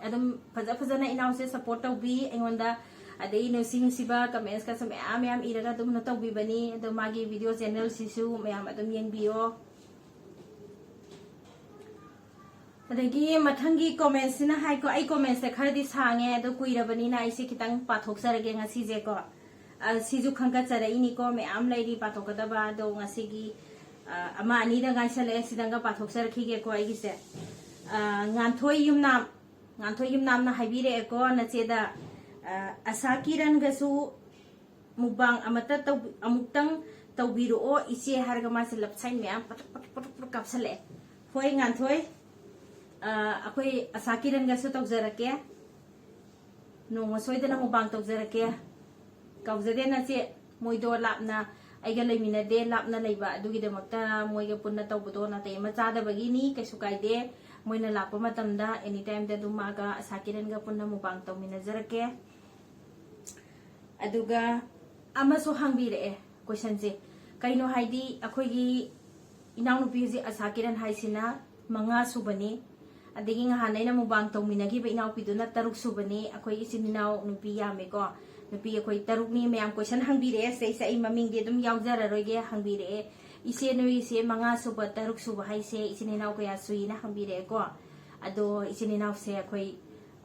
ꯑꯗꯨꯝ ꯐꯖ ꯐꯖꯅ ꯏꯅꯥꯎꯁꯦ support ꯇꯧꯕꯤ ꯑꯩꯉꯣꯟꯗ꯫ ꯑꯗꯩ ꯅꯨꯡꯁꯤ ꯅꯨꯡꯁꯤꯕ commentsꯀꯁꯨ ꯃꯌꯥꯝ ꯃꯌꯥꯝ ꯏꯔꯒ ꯑꯗꯨꯝ ꯇꯧꯕꯤꯕꯅꯤ꯫ ꯑꯗꯣ ꯃꯥꯒꯤ video channelꯁꯤꯁꯨ ꯃꯌꯥꯝ ꯑꯗꯨꯝ ꯌꯦꯡꯕꯤꯌꯣ꯫ ꯑꯗꯒꯤ ꯃꯊꯪꯒꯤ commentsꯁꯤꯅ ꯍꯥꯏꯀꯣ, ꯑꯩ commentsꯁꯦ ꯈꯔꯗꯤ ꯁꯥꯡꯉꯦ, ꯑꯗꯣ ꯀꯨꯏꯔꯕꯅꯤꯅ ꯑꯩꯁꯦ ꯈꯤꯇꯪ ꯄꯥꯊꯣꯛꯆꯔꯒꯦ ꯉꯁꯤꯁꯦꯀꯣ꯫ ꯑ, ꯁꯤꯁꯨ ꯈꯟꯒꯠꯆꯔꯛꯏꯅꯤꯀꯣ, ꯃꯌꯥꯝ ꯂꯩꯔꯤ ꯄꯥꯊꯣꯛꯀꯗꯕ꯫ ꯑꯗꯣ ꯉꯁꯤꯒꯤ, ꯑ, ꯑꯃ ꯑꯅꯤꯗ ꯉꯥꯏꯁꯜꯂꯛꯑꯦ, ꯁꯤꯗꯪꯒ ꯄꯥꯊꯣꯛꯆꯔꯛꯈꯤꯒꯦꯀꯣ ꯑꯩꯒꯤꯁꯦ꯫ ꯑ, ꯉꯥꯟꯊꯣꯏ ꯌꯨꯝꯅꯥꯝ, ꯉꯥꯟꯊꯣꯏ ꯌꯨꯝꯅꯥꯝꯅ ꯍꯥꯏꯕꯤꯔꯛꯑꯦꯀꯣ, ꯅꯆꯦꯗ, ꯑ, ꯑꯁꯥ ꯀꯤꯔꯟꯒꯁꯨ ꯃꯨꯛꯕꯥꯡ ꯑꯃꯠꯇ ꯇꯧꯕꯤ-, ꯑꯃꯨꯛꯇꯪ ꯇꯧꯕꯤꯔꯛꯑꯣ ꯏꯆꯦ ꯍꯥꯏꯔꯒ ꯃꯥꯁꯦ ꯂꯞ ꯁꯥꯏꯟ ꯃꯌꯥꯝ ꯄꯇꯛ ꯄꯇꯛ ꯄꯇꯛ ꯄꯇꯛ ꯀꯥꯞꯁꯜꯂꯛꯑꯦ꯫ ꯍꯣꯏ ꯉꯥꯟꯊꯣꯏ, ꯑ, ꯑꯩꯈꯣꯏ ꯑꯁꯥ ꯀꯤꯔꯟꯒꯁꯨ ꯇꯧꯖꯔꯛꯀꯦ, ꯅꯣꯡꯃ ꯁꯣꯏꯗꯅ ꯃꯨꯛꯕꯥꯡ ꯇꯧꯖꯔꯛꯀꯦ꯫ ꯀꯥꯎꯖꯗꯦ ꯅꯆꯦ, ꯃꯣꯏꯗꯣ ꯂꯥꯞꯅ ꯑꯩꯒ ꯂꯩꯃꯤꯟꯅꯗꯦ, ꯂꯥꯞꯅ ꯂꯩꯕ, ꯑꯗꯨꯒꯤꯗꯃꯛꯇ ꯃꯣꯏꯒ ꯄꯨꯟꯅ ꯇꯧꯕꯗꯣ ꯅꯥꯇꯩ ꯑꯃ ꯆꯥꯗꯕꯒꯤꯅꯤ, ꯀꯩꯁꯨ ꯀꯥꯏꯗꯦ꯫ ꯃꯣꯏꯅ ꯂꯥꯛꯄ ꯃꯇꯝꯗ ꯑꯦꯅꯤ ꯇꯥꯏꯝꯗ ꯑꯗꯨꯝ ꯃꯥꯒ ꯑꯁꯥ ꯀꯤꯔꯟꯒ ꯄꯨꯟꯅ ꯃꯨꯛꯕꯥꯡ ꯇꯧꯃꯤꯟꯅꯖꯔꯛꯀꯦ꯫ ꯑꯗꯨꯒ ꯑꯃꯁꯨ ꯍꯪꯕꯤꯔꯛꯑꯦ ꯀꯣꯏꯁꯟꯁꯦ, ꯀꯩꯅꯣ ꯍꯥꯏꯗꯤ ꯑꯩꯈꯣꯏꯒꯤ ꯏꯅꯥꯎꯅꯨꯄꯤ ꯍꯧꯖꯤꯛ ꯑꯁꯥ ꯀꯤꯔꯟ ꯍꯥꯏꯁꯤꯅ ꯃꯉꯥ ꯁꯨꯕꯅꯤ, ꯑꯗꯒꯤ ꯅꯍꯥꯟ ꯑꯩꯅ ꯃꯨꯛꯕꯥꯡ ꯇꯧꯃꯤꯟꯅꯈꯤꯕ ꯏꯅꯥꯎꯄꯤꯗꯨꯅ ꯇꯔꯨꯛ ꯁꯨꯕꯅꯤ꯫ ꯑꯩꯈꯣꯏ ꯏꯆꯤꯟ ꯏꯅꯥꯎ ꯅꯨꯄꯤ ꯌꯥꯝꯃꯦꯀꯣ, ꯅꯨꯄꯤ ꯑꯩꯈꯣꯏ ꯇꯔꯨꯛꯅꯤ꯫ ꯃꯌꯥꯝ ꯀꯣꯏꯁꯟ ꯍꯪꯕꯤꯔꯛꯑꯦ ꯁꯤꯗꯩꯁꯦ, ꯑꯩ ꯃꯃꯤꯡꯗꯤ ꯑꯗꯨꯝ ꯌꯥꯎꯖꯔꯔꯣꯏꯒꯦ, ꯍꯪꯕꯤꯔꯛꯑꯦ, "ꯏꯆꯦ ꯅꯣꯏꯁꯦ ꯃꯉꯥ ꯁꯨꯕ, ꯇꯔꯨꯛ ꯁꯨꯕ ꯍꯥꯏꯁꯦ ꯏꯆꯤꯟ ꯏꯅꯥꯎ ꯀꯌꯥ ꯁꯨꯏꯅ?" ꯍꯪꯕꯤꯔꯛꯑꯦꯀꯣ꯫ ꯑꯗꯣ ꯏꯆꯤꯟ ꯏꯅꯥꯎꯁꯦ ꯑꯩꯈꯣꯏ,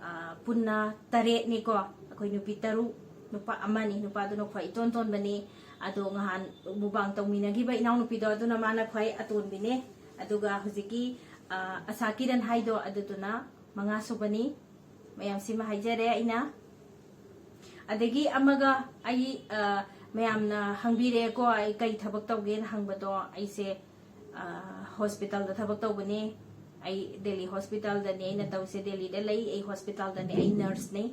ꯑ, ꯄꯨꯟꯅ ꯇꯔꯦꯠꯅꯤꯀꯣ꯫ ꯑꯩꯈꯣꯏ ꯅꯨꯄꯤ ꯇꯔꯨꯛ, ꯅꯨꯄꯥ ꯑꯃꯅꯤ, ꯅꯨꯄꯥꯗꯨꯅ ꯈ꯭ꯋꯥꯏ ꯏꯇꯣꯟ ꯇꯣꯟꯕꯅꯤ꯫ ꯑꯗꯣ ꯅꯍꯥꯟ ꯃꯨꯛꯕꯥꯡ ꯇꯧꯃꯤꯟꯅꯈꯤꯕ ꯏꯅꯥꯎꯅꯨꯄꯤꯗꯣ ꯑꯗꯨꯅ ꯃꯥꯅ ꯈ꯭ꯋꯥꯏ ꯑꯇꯣꯟꯕꯤꯅꯦ꯫ ꯑꯗꯨꯒ ꯍꯧꯖꯤꯛꯀꯤ, ꯑ, ꯑꯁꯥ ꯀꯤꯔꯟ ꯍꯥꯏꯗꯣ ꯑꯗꯨꯗꯨꯅ ꯃꯉꯥ ꯁꯨꯕꯅꯤ꯫ ꯃꯌꯥꯝꯁꯤꯃ ꯍꯥꯏꯖꯔꯦ ꯑꯩꯅ꯫ ꯑꯗꯒꯤ ꯑꯃꯒ ꯑꯩ, ꯑ, ꯃꯌꯥꯝꯅ ꯍꯪꯕꯤꯔꯛꯑꯦꯀꯣ, ꯑꯩ ꯀꯩ ꯊꯕꯛ ꯇꯧꯒꯦꯅ ꯍꯪꯕꯗꯣ, ꯑꯩꯁꯦ, ꯑ, ꯍꯣꯁꯄꯤꯇꯥꯜꯗ ꯊꯕꯛ ꯇꯧꯕꯅꯦ꯫ ꯑꯩ ꯗꯦꯜꯂꯤ ꯍꯣꯁꯄꯤꯇꯥꯜꯗꯅꯦ ꯑꯩꯅ ꯇꯧꯁꯦ, ꯗꯦꯜꯂꯤꯗ ꯂꯩ, ꯑꯩ ꯍꯣꯁꯄꯤꯇꯥꯜꯗꯅꯦ, ꯑꯩ ꯅꯔꯁꯅꯦ꯫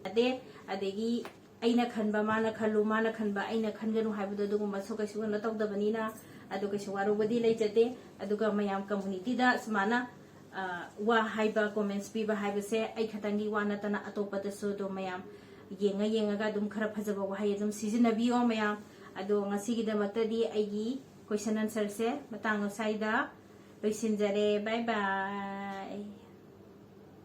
ꯑꯗꯦ, ꯑꯗꯒꯤ ꯑꯩꯅ ꯈꯟꯕ ꯃꯥꯅ ꯈꯜꯂꯨ, ꯃꯥꯅ ꯈꯟꯕ ꯑꯩꯅ ꯈꯟꯒꯅꯨ ꯍꯥꯏꯕꯗꯣ ꯑꯗꯨꯒꯨꯝꯕꯁꯨ ꯀꯩꯁꯨ ꯀꯩꯅꯣ ꯇꯧꯗꯕꯅꯤꯅ, ꯑꯗꯨ ꯀꯩꯁꯨ ꯋꯥꯔꯧꯕꯗꯤ ꯂꯩꯖꯗꯦ꯫ ꯑꯗꯨꯒ ꯃꯌꯥꯝ ꯀꯝꯃꯨꯅꯤꯇꯤꯗ ꯁꯨꯃꯥꯏꯅ, ꯑ, ꯋꯥ ꯍꯥꯏꯕ, ꯀꯣꯃꯦꯟꯁ ꯄꯤꯕ ꯍꯥꯏꯕꯁꯦ ꯑꯩ ꯈꯛꯇꯪꯒꯤ ꯋꯥ ꯅꯠꯇꯅ ꯑꯇꯣꯞꯄꯗꯁꯨ ꯑꯗꯨꯝ ꯃꯌꯥꯝ ꯌꯦꯡꯉ ꯌꯦꯡꯉꯒ ꯑꯗꯨꯝ ꯈꯔ ꯐꯖꯕ ꯋꯥꯍꯩ ꯑꯗꯨꯝ ꯁꯤꯖꯤꯟꯅꯕꯤꯌꯣ ꯃꯌꯥꯝ꯫ ꯑꯗꯣ ꯉꯁꯤꯒꯤꯗꯃꯛꯇꯗꯤ ꯑꯩꯒꯤ ꯀꯣꯏꯁꯟ ꯑꯟꯁꯔꯁꯦ ꯃꯇꯥꯡ ꯑꯁ꯭ꯋꯥꯏꯗ ꯂꯣꯏꯁꯤꯟꯖꯔꯦ꯫ ꯕꯥꯏ ꯕꯥꯏ꯫